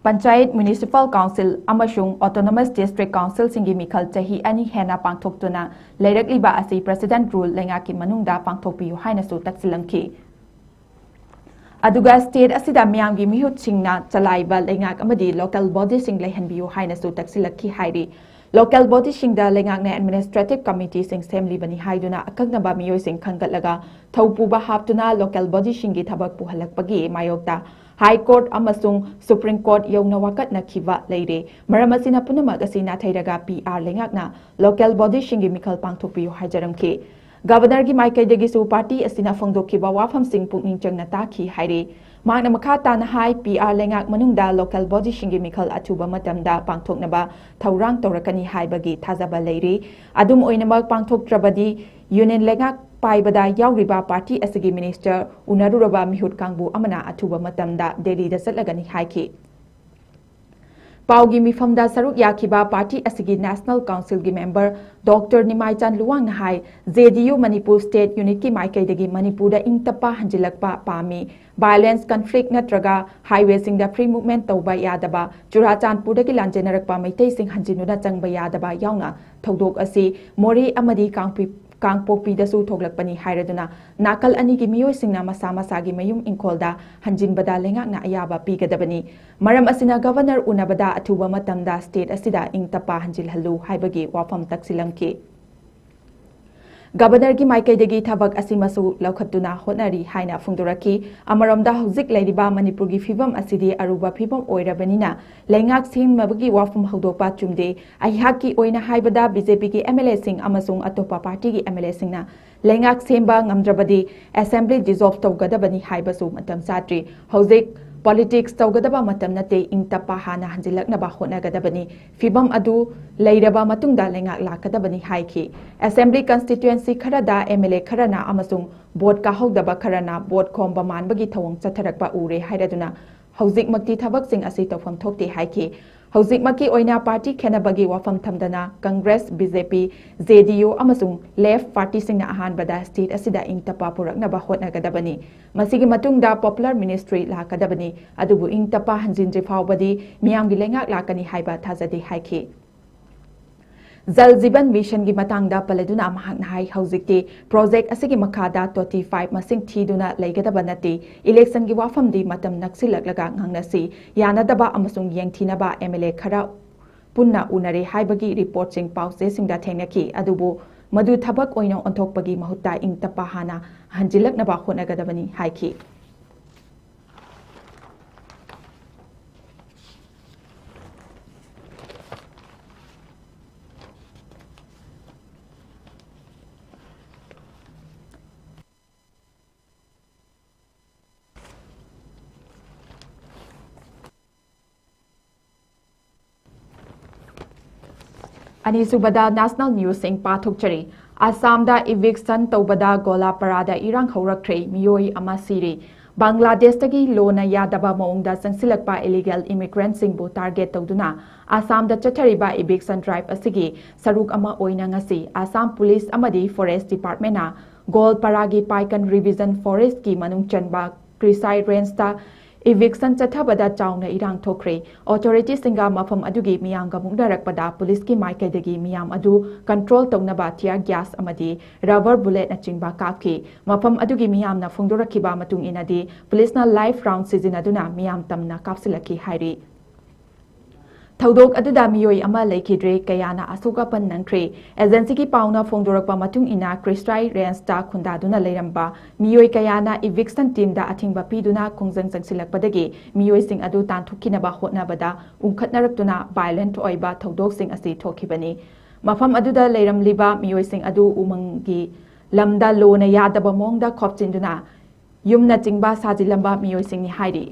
ꯄꯟꯆꯥꯌꯠ, ꯃ꯭ꯌꯨꯅꯤꯁꯤꯄꯥꯜ ꯀꯥꯎꯟꯁꯤꯜ ꯑꯃꯁꯨꯡ ꯑꯣꯇꯣꯅꯣꯃꯁ ꯗꯤꯁꯇ꯭ꯔꯤꯛ ꯀꯥꯎꯟꯁꯤꯜꯁꯤꯡꯒꯤ ꯃꯤꯈꯜ ꯆꯍꯤ ꯑꯅꯤ ꯍꯦꯟꯅ ꯄꯥꯡꯊꯣꯛꯇꯨꯅ ꯂꯩꯔꯛꯂꯤꯕ ꯑꯁꯤ ꯄ꯭ꯔꯁꯤꯗꯦꯟꯠ ꯔꯨꯜ ꯂꯩꯉꯥꯛꯀꯤ ꯃꯅꯨꯡꯗ ꯄꯥꯡꯊꯣꯛꯄꯤꯌꯨ ꯍꯥꯏꯅꯁꯨ ꯇꯛꯁꯤꯜꯂꯝꯈꯤ꯫ ꯑꯗꯨꯒ ꯁ꯭ꯇꯦꯠ ꯑꯁꯤꯗ ꯃꯤꯌꯥꯝꯒꯤ ꯃꯤꯍꯨꯠꯁꯤꯡꯅ ꯆꯂꯥꯏꯕ ꯂꯩꯉꯥꯛ ꯑꯃꯗꯤ ꯂꯣꯀꯦꯜ ꯕꯣꯗꯤꯁꯤꯡ ꯂꯩꯍꯟꯕꯤꯌꯨ ꯍꯥꯏꯅꯁꯨ ꯇꯛꯁꯤꯜꯂꯛꯈꯤ ꯍꯥꯏꯔꯤ꯫ ꯂꯣꯀꯦꯜ ꯕꯣꯗꯤꯁꯤꯡꯗ ꯂꯩꯉꯥꯛꯅ ꯑꯦꯗꯃꯤꯅꯤꯁꯇ꯭ꯔꯦꯇꯤꯚ ꯀꯃꯤꯇꯤꯁꯤꯡ ꯁꯦꯝꯂꯤꯕꯅꯤ ꯍꯥꯏꯗꯨꯅ ꯑꯀꯛꯅꯕ ꯃꯤꯑꯣꯏꯁꯤꯡ ꯈꯟꯒꯠꯂꯒ ꯊꯧꯄꯨꯕ ꯍꯥꯞꯇꯨꯅ ꯂꯣꯀꯦꯜ ꯕꯣꯗꯤꯁꯤꯡꯒꯤ ꯊꯕꯛ ꯄꯨꯍꯜꯂꯛꯄꯒꯤ ꯃꯥꯌꯣꯛꯇ ꯍꯥꯏ ꯀꯣꯔꯠ ꯑꯃꯁꯨꯡ ꯁꯨꯄ꯭ꯔꯤꯝ ꯀꯣꯔꯠ ꯌꯧꯅ ꯋꯥꯀꯠꯅꯈꯤꯕ ꯂꯩꯔꯦ꯫ ꯃꯔꯝ ꯑꯁꯤꯅ ꯄꯨꯝꯅꯃꯛ ꯑꯁꯤ ꯅꯥꯊꯩꯔꯒ ꯄꯤ ꯑꯥꯔ ꯂꯩꯉꯥꯛꯅ ꯂꯣꯀꯦꯜ ꯕꯣꯗꯤꯁꯤꯡꯒꯤ ꯃꯤꯈꯜ ꯄꯥꯡꯊꯣꯛꯄꯤꯌꯨ ꯍꯥꯏꯖꯔꯝꯈꯤ꯫ ꯒꯕꯔꯅꯔꯒꯤ ꯃꯥꯏꯀꯩꯗꯒꯤꯁꯨ ꯄꯥꯔꯇꯤ ꯑꯁꯤꯅ ꯐꯣꯡꯗꯣꯛꯈꯤꯕ ꯋꯥꯐꯝꯁꯤꯡ ꯄꯨꯛꯅꯤꯡ ꯆꯪꯅ ꯇꯥꯈꯤ ꯍꯥꯏꯔꯤ꯫ ꯃꯍꯥꯛꯅ ꯃꯈꯥ ꯇꯥꯅ ꯍꯥꯏ, ꯄꯤ ꯑꯥꯔ ꯂꯩꯉꯥꯛ ꯃꯅꯨꯡꯗ ꯂꯣꯀꯦꯜ ꯕꯣꯗꯤꯁꯤꯡꯒꯤ ꯃꯤꯈꯜ ꯑꯊꯨꯕ ꯃꯇꯝꯗ ꯄꯥꯡꯊꯣꯛꯅꯕ ꯊꯧꯔꯥꯡ ꯇꯧꯔꯛꯀꯅꯤ ꯍꯥꯏꯕꯒꯤ ꯊꯥꯖꯕ ꯂꯩꯔꯤ꯫ ꯑꯗꯨꯝ ꯑꯣꯏꯅꯃꯛ, ꯄꯥꯡꯊꯣꯛꯇ꯭ꯔꯕꯗꯤ ꯌꯨꯅꯤꯌꯟ ꯂꯩꯉꯥꯛ ꯄꯥꯏꯕꯗ ꯌꯥꯎꯔꯤꯕ ꯄꯥꯔꯇꯤ ꯑꯁꯤꯒꯤ ꯃꯤꯅꯤꯁꯇꯔ ꯎꯅꯔꯨꯔꯕ ꯃꯤꯍꯨꯠ ꯀꯥꯡꯕꯨ ꯑꯃꯅ ꯑꯊꯨꯕ ꯃꯇꯝꯗ ꯗꯦꯜꯂꯤꯗ ꯆꯠꯂꯒꯅꯤ ꯍꯥꯏꯈꯤ꯫ ꯄꯥꯎꯒꯤ ꯃꯤꯐꯝꯗ ꯁꯔꯨꯛ ꯌꯥꯈꯤꯕ ꯄꯥꯔꯇꯤ ꯑꯁꯤꯒꯤ ꯅꯦꯁꯅꯦꯜ ꯀꯥꯎꯟꯁꯤꯜꯒꯤ ꯃꯦꯝꯕꯔ ꯗꯣꯛꯇꯔ ꯅꯤꯃꯥꯏꯆꯥꯟ ꯂꯨꯋꯥꯡꯅ ꯍꯥꯏ, ꯖꯦ ꯗꯤ ꯌꯨ ꯃꯅꯤꯄꯨꯔ ꯁ꯭ꯇꯦꯠ ꯌꯨꯅꯤꯠꯀꯤ ꯃꯥꯏꯀꯩꯗꯒꯤ ꯃꯅꯤꯄꯨꯔꯗ ꯏꯪ ꯇꯞꯄ ꯍꯟꯖꯤꯜꯂꯛꯄ ꯄꯥꯝꯃꯤ꯫ ꯚꯥꯏꯑꯣꯂꯦꯟꯁ, ꯀꯟꯐ꯭ꯂꯤꯛ ꯅꯠꯇ꯭ꯔꯒ ꯍꯥꯏꯋꯦꯁꯤꯡꯗ ꯐ꯭ꯔꯤ ꯃꯨꯚꯃꯦꯟꯠ ꯇꯧꯕ ꯌꯥꯗꯕ, ꯆꯨꯔꯥꯆꯥꯟꯄꯨꯔꯗꯒꯤ ꯂꯥꯟꯖꯦꯟꯅꯔꯛꯄ ꯃꯩꯇꯩꯁꯤꯡ ꯍꯟꯖꯤꯟꯗꯨꯅ ꯆꯪꯕ ꯌꯥꯗꯕ ꯌꯥꯎꯅ ꯊꯧꯗꯣꯛ ꯑꯁꯤ ꯃꯣꯔꯦ ꯑꯃꯗꯤ ꯀꯥꯡꯄꯣꯛ-, ꯀꯥꯡꯄꯣꯛꯄꯤꯗꯁꯨ ꯊꯣꯛꯂꯛꯄꯅꯤ ꯍꯥꯏꯔꯗꯨꯅ ꯅꯥꯀꯜ ꯑꯅꯤꯒꯤ ꯃꯤꯑꯣꯏꯁꯤꯡꯅ ꯃꯁꯥ ꯃꯁꯥꯒꯤ ꯃꯌꯨꯝ ꯏꯪꯈꯣꯜꯗ ꯍꯟꯖꯤꯟꯕꯗ ꯂꯩꯉꯥꯛꯅ ꯑꯌꯥꯕ ꯄꯤꯒꯗꯕꯅꯤ꯫ ꯃꯔꯝ ꯑꯁꯤꯅ ꯒꯚꯔꯅꯔ ꯎꯅꯕꯗ ꯑꯊꯨꯕ ꯃꯇꯝꯗ ꯁ꯭ꯇꯦꯠ ꯑꯁꯤꯗ ꯏꯪ ꯇꯞꯄ ꯍꯟꯖꯤꯜꯍꯜꯂꯨ ꯍꯥꯏꯕꯒꯤ ꯋꯥꯐꯝ ꯇꯛꯁꯤꯜꯂꯝꯈꯤ꯫ ꯒꯚꯔꯅꯔꯒꯤ ꯃꯥꯏꯀꯩꯗꯒꯤ ꯊꯕꯛ ꯑꯁꯤꯃꯁꯨ ꯂꯧꯈꯠꯇꯨꯅ ꯍꯣꯠꯅꯔꯤ ꯍꯥꯏꯅ ꯐꯣꯡꯗꯣꯔꯛꯈꯤ꯫ ꯑꯃꯔꯣꯝꯗ ꯍꯧꯖꯤꯛ ꯂꯩꯔꯤꯕ ꯃꯅꯤꯄꯨꯔꯒꯤ ꯐꯤꯕꯝ ꯑꯁꯤꯗꯤ ꯑꯔꯨꯕ ꯐꯤꯕꯝ ꯑꯣꯏꯔꯕꯅꯤꯅ ꯂꯩꯉꯥꯛ ꯁꯦꯝꯅꯕꯒꯤ ꯋꯥꯐꯝ ꯍꯧꯗꯣꯛꯄ ꯆꯨꯝꯗꯦ꯫ ꯑꯩꯍꯥꯛꯀꯤ ꯑꯣꯏꯅ ꯍꯥꯏꯕꯗ ꯕꯤ ꯖꯦ ꯄꯤꯒꯤ ꯑꯦꯝ ꯑꯦꯜ ꯑꯦꯁꯤꯡ ꯑꯃꯁꯨꯡ ꯑꯇꯣꯞꯄ ꯄꯥꯔꯇꯤꯒꯤ ꯑꯦꯝ ꯑꯦꯜ ꯑꯦꯁꯤꯡꯅ ꯂꯩꯉꯥꯛ ꯁꯦꯝꯕ ꯉꯝꯗ꯭ꯔꯕꯗꯤ ꯑꯦꯁꯦꯝꯕ꯭ꯂꯤ ꯗꯤꯖꯣꯜꯕ ꯇꯧꯒꯗꯕꯅꯤ ꯍꯥꯏꯕꯁꯨ ꯃꯇꯝ ꯆꯥꯗ꯭ꯔꯤ꯫ ꯍꯧꯖꯤꯛ ꯄꯣꯂꯤꯇꯤꯛꯁ ꯇꯧꯒꯗꯕ ꯃꯇꯝ ꯅꯠꯇꯦ, ꯏꯪ ꯇꯞꯄ ꯍꯥꯟꯅ ꯍꯟꯖꯤꯜꯂꯛꯅꯕ ꯍꯣꯠꯅꯒꯗꯕꯅꯤ꯫ ꯐꯤꯕꯝ ꯑꯗꯨ ꯂꯩꯔꯕ ꯃꯇꯨꯡꯗ ꯂꯩꯉꯥꯛ ꯂꯥꯛꯀꯗꯕꯅꯤ ꯍꯥꯏꯈꯤ꯫ ꯑꯦꯁꯦꯝꯕ꯭ꯂꯤ ꯀꯟꯁꯇꯤꯇ꯭ꯌꯨꯑꯦꯟꯁꯤ ꯈꯔꯗ ꯑꯦꯝ ꯑꯦꯜ ꯑꯦ ꯈꯔꯅ ꯑꯃꯁꯨꯡ ꯚꯣꯠ ꯀꯥꯍꯧꯗꯕ ꯈꯔꯅ ꯚꯣꯠ ꯈꯣꯝꯕ ꯃꯥꯟꯕꯒꯤ ꯊꯧꯑꯣꯡ ꯆꯠꯊꯔꯛꯄ ꯎꯔꯦ ꯍꯥꯏꯔꯗꯨꯅ ꯍꯧꯖꯤꯛꯃꯛꯇꯤ ꯊꯕꯛꯁꯤꯡ ꯑꯁꯤ ꯇꯧꯐꯝ ꯊꯣꯛꯇꯦ ꯍꯥꯏꯈꯤ꯫ ꯍꯧꯖꯤꯛꯃꯛꯀꯤ ꯑꯣꯏꯅ ꯄꯥꯔꯇꯤ ꯈꯦꯠꯅꯕꯒꯤ ꯋꯥꯐꯝ ꯊꯝꯗꯅ ꯀꯪꯒ꯭ꯔꯦꯁ, ꯕꯤ ꯖꯦ ꯄꯤ, ꯖꯦ ꯗꯤ ꯌꯨ ꯑꯃꯁꯨꯡ ꯂꯦꯐ ꯄꯥꯔꯇꯤꯁꯤꯡꯅ ꯑꯍꯥꯟꯕꯗ ꯁ꯭ꯇꯦꯠ ꯑꯁꯤꯗ ꯏꯪ ꯇꯞꯄ ꯄꯨꯔꯛꯅꯕ ꯍꯣꯠꯅꯒꯗꯕꯅꯤ꯫ ꯃꯁꯤꯒꯤ ꯃꯇꯨꯡꯗ ꯄꯣꯄꯨꯂꯔ ꯃꯤꯅꯤꯁꯇ꯭ꯔꯤ ꯂꯥꯛꯀꯗꯕꯅꯤ, ꯑꯗꯨꯕꯨ ꯏꯪ ꯇꯞꯄ ꯍꯟꯖꯤꯟꯗ꯭ꯔꯤ ꯐꯥꯎꯕꯗꯤ ꯃꯤꯌꯥꯝꯒꯤ ꯂꯩꯉꯥꯛ ꯂꯥꯛꯀꯅꯤ ꯍꯥꯏꯕ ꯊꯥꯖꯗꯦ ꯍꯥꯏꯈꯤ꯫ ꯖꯜ ꯖꯤꯕꯟ ꯃꯤꯁꯟꯒꯤ ꯃꯇꯥꯡꯗ ꯄꯜꯂꯗꯨꯅ ꯃꯍꯥꯛꯅ ꯍꯥꯏ, ꯍꯧꯖꯤꯛꯇꯤ ꯄ꯭ꯔꯣꯖꯦꯛ ꯑꯁꯤꯒꯤ ꯃꯈꯥꯗ ꯇꯣꯇꯤ ꯄꯥꯏꯞ ꯃꯁꯤꯡ ꯊꯤꯗꯨꯅ ꯂꯩꯒꯗꯕ ꯅꯠꯇꯦ꯫ ꯏꯂꯦꯛꯁꯟꯒꯤ ꯋꯥꯐꯝꯗꯤ ꯃꯇꯝ ꯅꯛꯁꯤꯜꯂꯛꯂꯒ ꯉꯥꯡꯅꯁꯤ꯫ ꯌꯥꯅꯗꯕ ꯑꯃꯁꯨꯡ ꯌꯦꯡꯊꯤꯅꯕ ꯑꯦꯝ ꯑꯦꯜ ꯑꯦ ꯈꯔ ꯄꯨꯟꯅ ꯎꯅꯔꯦ ꯍꯥꯏꯕꯒꯤ ꯔꯤꯄꯣꯔꯠꯁꯤꯡ ꯄꯥꯎꯆꯦꯁꯤꯡꯗ ꯊꯦꯡꯅꯈꯤ, ꯑꯗꯨꯕꯨ ꯃꯗꯨ ꯊꯕꯛ ꯑꯣꯏꯅ ꯑꯣꯟꯊꯣꯛꯄꯒꯤ ꯃꯍꯨꯠꯇ ꯏꯪ ꯇꯞꯄ ꯍꯥꯟꯅ ꯍꯟꯖꯤꯜꯂꯛꯅꯕ ꯍꯣꯠꯅꯒꯗꯕꯅꯤ ꯍꯥꯏꯈꯤ꯫ ꯑꯅꯤꯁꯨꯕꯗ ꯅꯦꯁꯅꯦꯜ ꯅ꯭ꯌꯨꯁꯁꯤꯡ ꯄꯥꯊꯣꯛꯆꯔꯤ꯫ ꯑꯁꯥꯝꯗ ꯏꯚꯤꯛꯁꯟ ꯇꯧꯕꯗ ꯒꯣꯂꯥꯄꯥꯔꯥꯗ ꯏꯔꯥꯡ ꯍꯧꯔꯛꯈ꯭ꯔꯦ, ꯃꯤꯑꯣꯏ ꯑꯃ ꯁꯤꯔꯦ꯫ ꯕꯪꯒ꯭ꯂꯥꯗꯦꯁꯇꯒꯤ ꯂꯣꯟꯅ ꯌꯥꯗꯕ ꯃꯑꯣꯡꯗ ꯆꯪꯁꯤꯜꯂꯛꯄ ꯏꯂꯤꯒꯦꯜ ꯏꯃꯤꯒ꯭ꯔꯦꯟꯠꯁꯤꯡꯕꯨ ꯇꯥꯔꯒꯦꯠ ꯇꯧꯗꯨꯅ ꯑꯁꯥꯝꯗ ꯆꯠꯊꯔꯤꯕ ꯏꯚꯤꯛꯁꯟ ꯗ꯭ꯔꯥꯏꯚ ꯑꯁꯤꯒꯤ ꯁꯔꯨꯛ ꯑꯃ ꯑꯣꯏꯅ ꯉꯁꯤ ꯑꯁꯥꯝ ꯄꯨꯂꯤꯁ ꯑꯃꯗꯤ ꯐꯣꯔꯦꯁ ꯗꯤꯄꯥꯔꯠꯃꯦꯟꯠꯅ ꯒꯣꯜꯄꯥꯔꯥꯒꯤ ꯄꯥꯏꯀꯟ ꯔꯤꯚꯤꯖꯟ ꯐꯣꯔꯦꯁ꯭ꯠꯀꯤ ꯃꯅꯨꯡ ꯆꯟꯕ ꯀ꯭ꯔꯤꯁꯥꯏ ꯔꯦꯟꯖꯇ Eviction ꯆꯠꯊꯕꯗ ꯆꯥꯎꯅ ꯏꯔꯥꯡ ꯊꯣꯛꯈ꯭ꯔꯦ꯫ Authorityꯁꯤꯡꯒ ꯃꯐꯝ ꯑꯗꯨꯒꯤ ꯃꯤꯌꯥꯝꯒ ꯃꯨꯛꯅꯔꯛꯄꯗ ꯄꯨꯂꯤꯁꯀꯤ ꯃꯥꯏꯀꯩꯗꯒꯤ ꯃꯤꯌꯥꯝ ꯑꯗꯨ control ꯇꯧꯅꯕ tear gas ꯑꯃꯗꯤ rubber bulletꯅꯆꯤꯡꯕ ꯀꯥꯞꯈꯤ꯫ ꯃꯐꯝ ꯑꯗꯨꯒꯤ ꯃꯤꯌꯥꯝꯅ ꯐꯣꯡꯗꯣꯔꯛꯈꯤꯕ ꯃꯇꯨꯡ ꯏꯟꯅꯗꯤ, ꯄꯨꯂꯤꯁꯅ live round ꯁꯤꯖꯤꯟꯅꯗꯨꯅ ꯃꯤꯌꯥꯝ ꯇꯝꯅ ꯀꯥꯞꯁꯤꯜꯂꯛꯈꯤ ꯍꯥꯏꯔꯤ꯫ ꯊꯧꯗꯣꯛ ꯑꯗꯨꯗ ꯃꯤꯑꯣꯏ ꯑꯃ ꯂꯩꯈꯤꯗ꯭ꯔꯦ, ꯀꯌꯥꯅ ꯑꯁꯣꯛ ꯑꯄꯟ ꯅꯪꯈ꯭ꯔꯦ꯫ Agencyꯒꯤ ꯄꯥꯎꯅ ꯐꯣꯡꯗꯣꯔꯛꯄ ꯃꯇꯨꯡ ꯏꯟꯅ, ꯈ꯭ꯔꯤꯁꯇꯥꯏ ꯔꯦꯟꯖꯇ ꯈꯨꯟꯗꯥꯗꯨꯅ ꯂꯩꯔꯝꯕ ꯃꯤꯑꯣꯏ ꯀꯌꯥꯅ eviction teamꯗ ꯑꯊꯤꯡꯕ ꯄꯤꯗꯨꯅ ꯈꯣꯡꯖꯪ ꯆꯪꯁꯤꯜꯂꯛꯄꯗꯒꯤ ꯃꯤꯑꯣꯏꯁꯤꯡ ꯑꯗꯨ ꯇꯥꯟꯊꯣꯛꯈꯤꯅꯕ ꯍꯣꯠꯅꯕꯗ ꯎꯪꯈꯠꯅꯔꯛꯇꯨꯅ violent ꯑꯣꯏꯕ ꯊꯧꯗꯣꯛꯁꯤꯡ ꯑꯁꯤ ꯊꯣꯛꯈꯤꯕꯅꯤ꯫ ꯃꯐꯝ ꯑꯗꯨꯗ ꯂꯩꯔꯝꯂꯤꯕ ꯃꯤꯑꯣꯏꯁꯤꯡ ꯑꯗꯨ ꯎꯃꯪꯒꯤ ꯂꯝꯗ ꯂꯣꯅ ꯌꯥꯗꯕ ꯃꯑꯣꯡꯗ ꯈꯣꯞꯆꯤꯟꯗꯨꯅ ꯌꯨꯝꯅꯆꯤꯡꯕ ꯁꯥꯖꯤꯜꯂꯝꯕ ꯃꯤꯑꯣꯏꯁꯤꯡꯅꯤ ꯍꯥꯏꯔꯤ꯫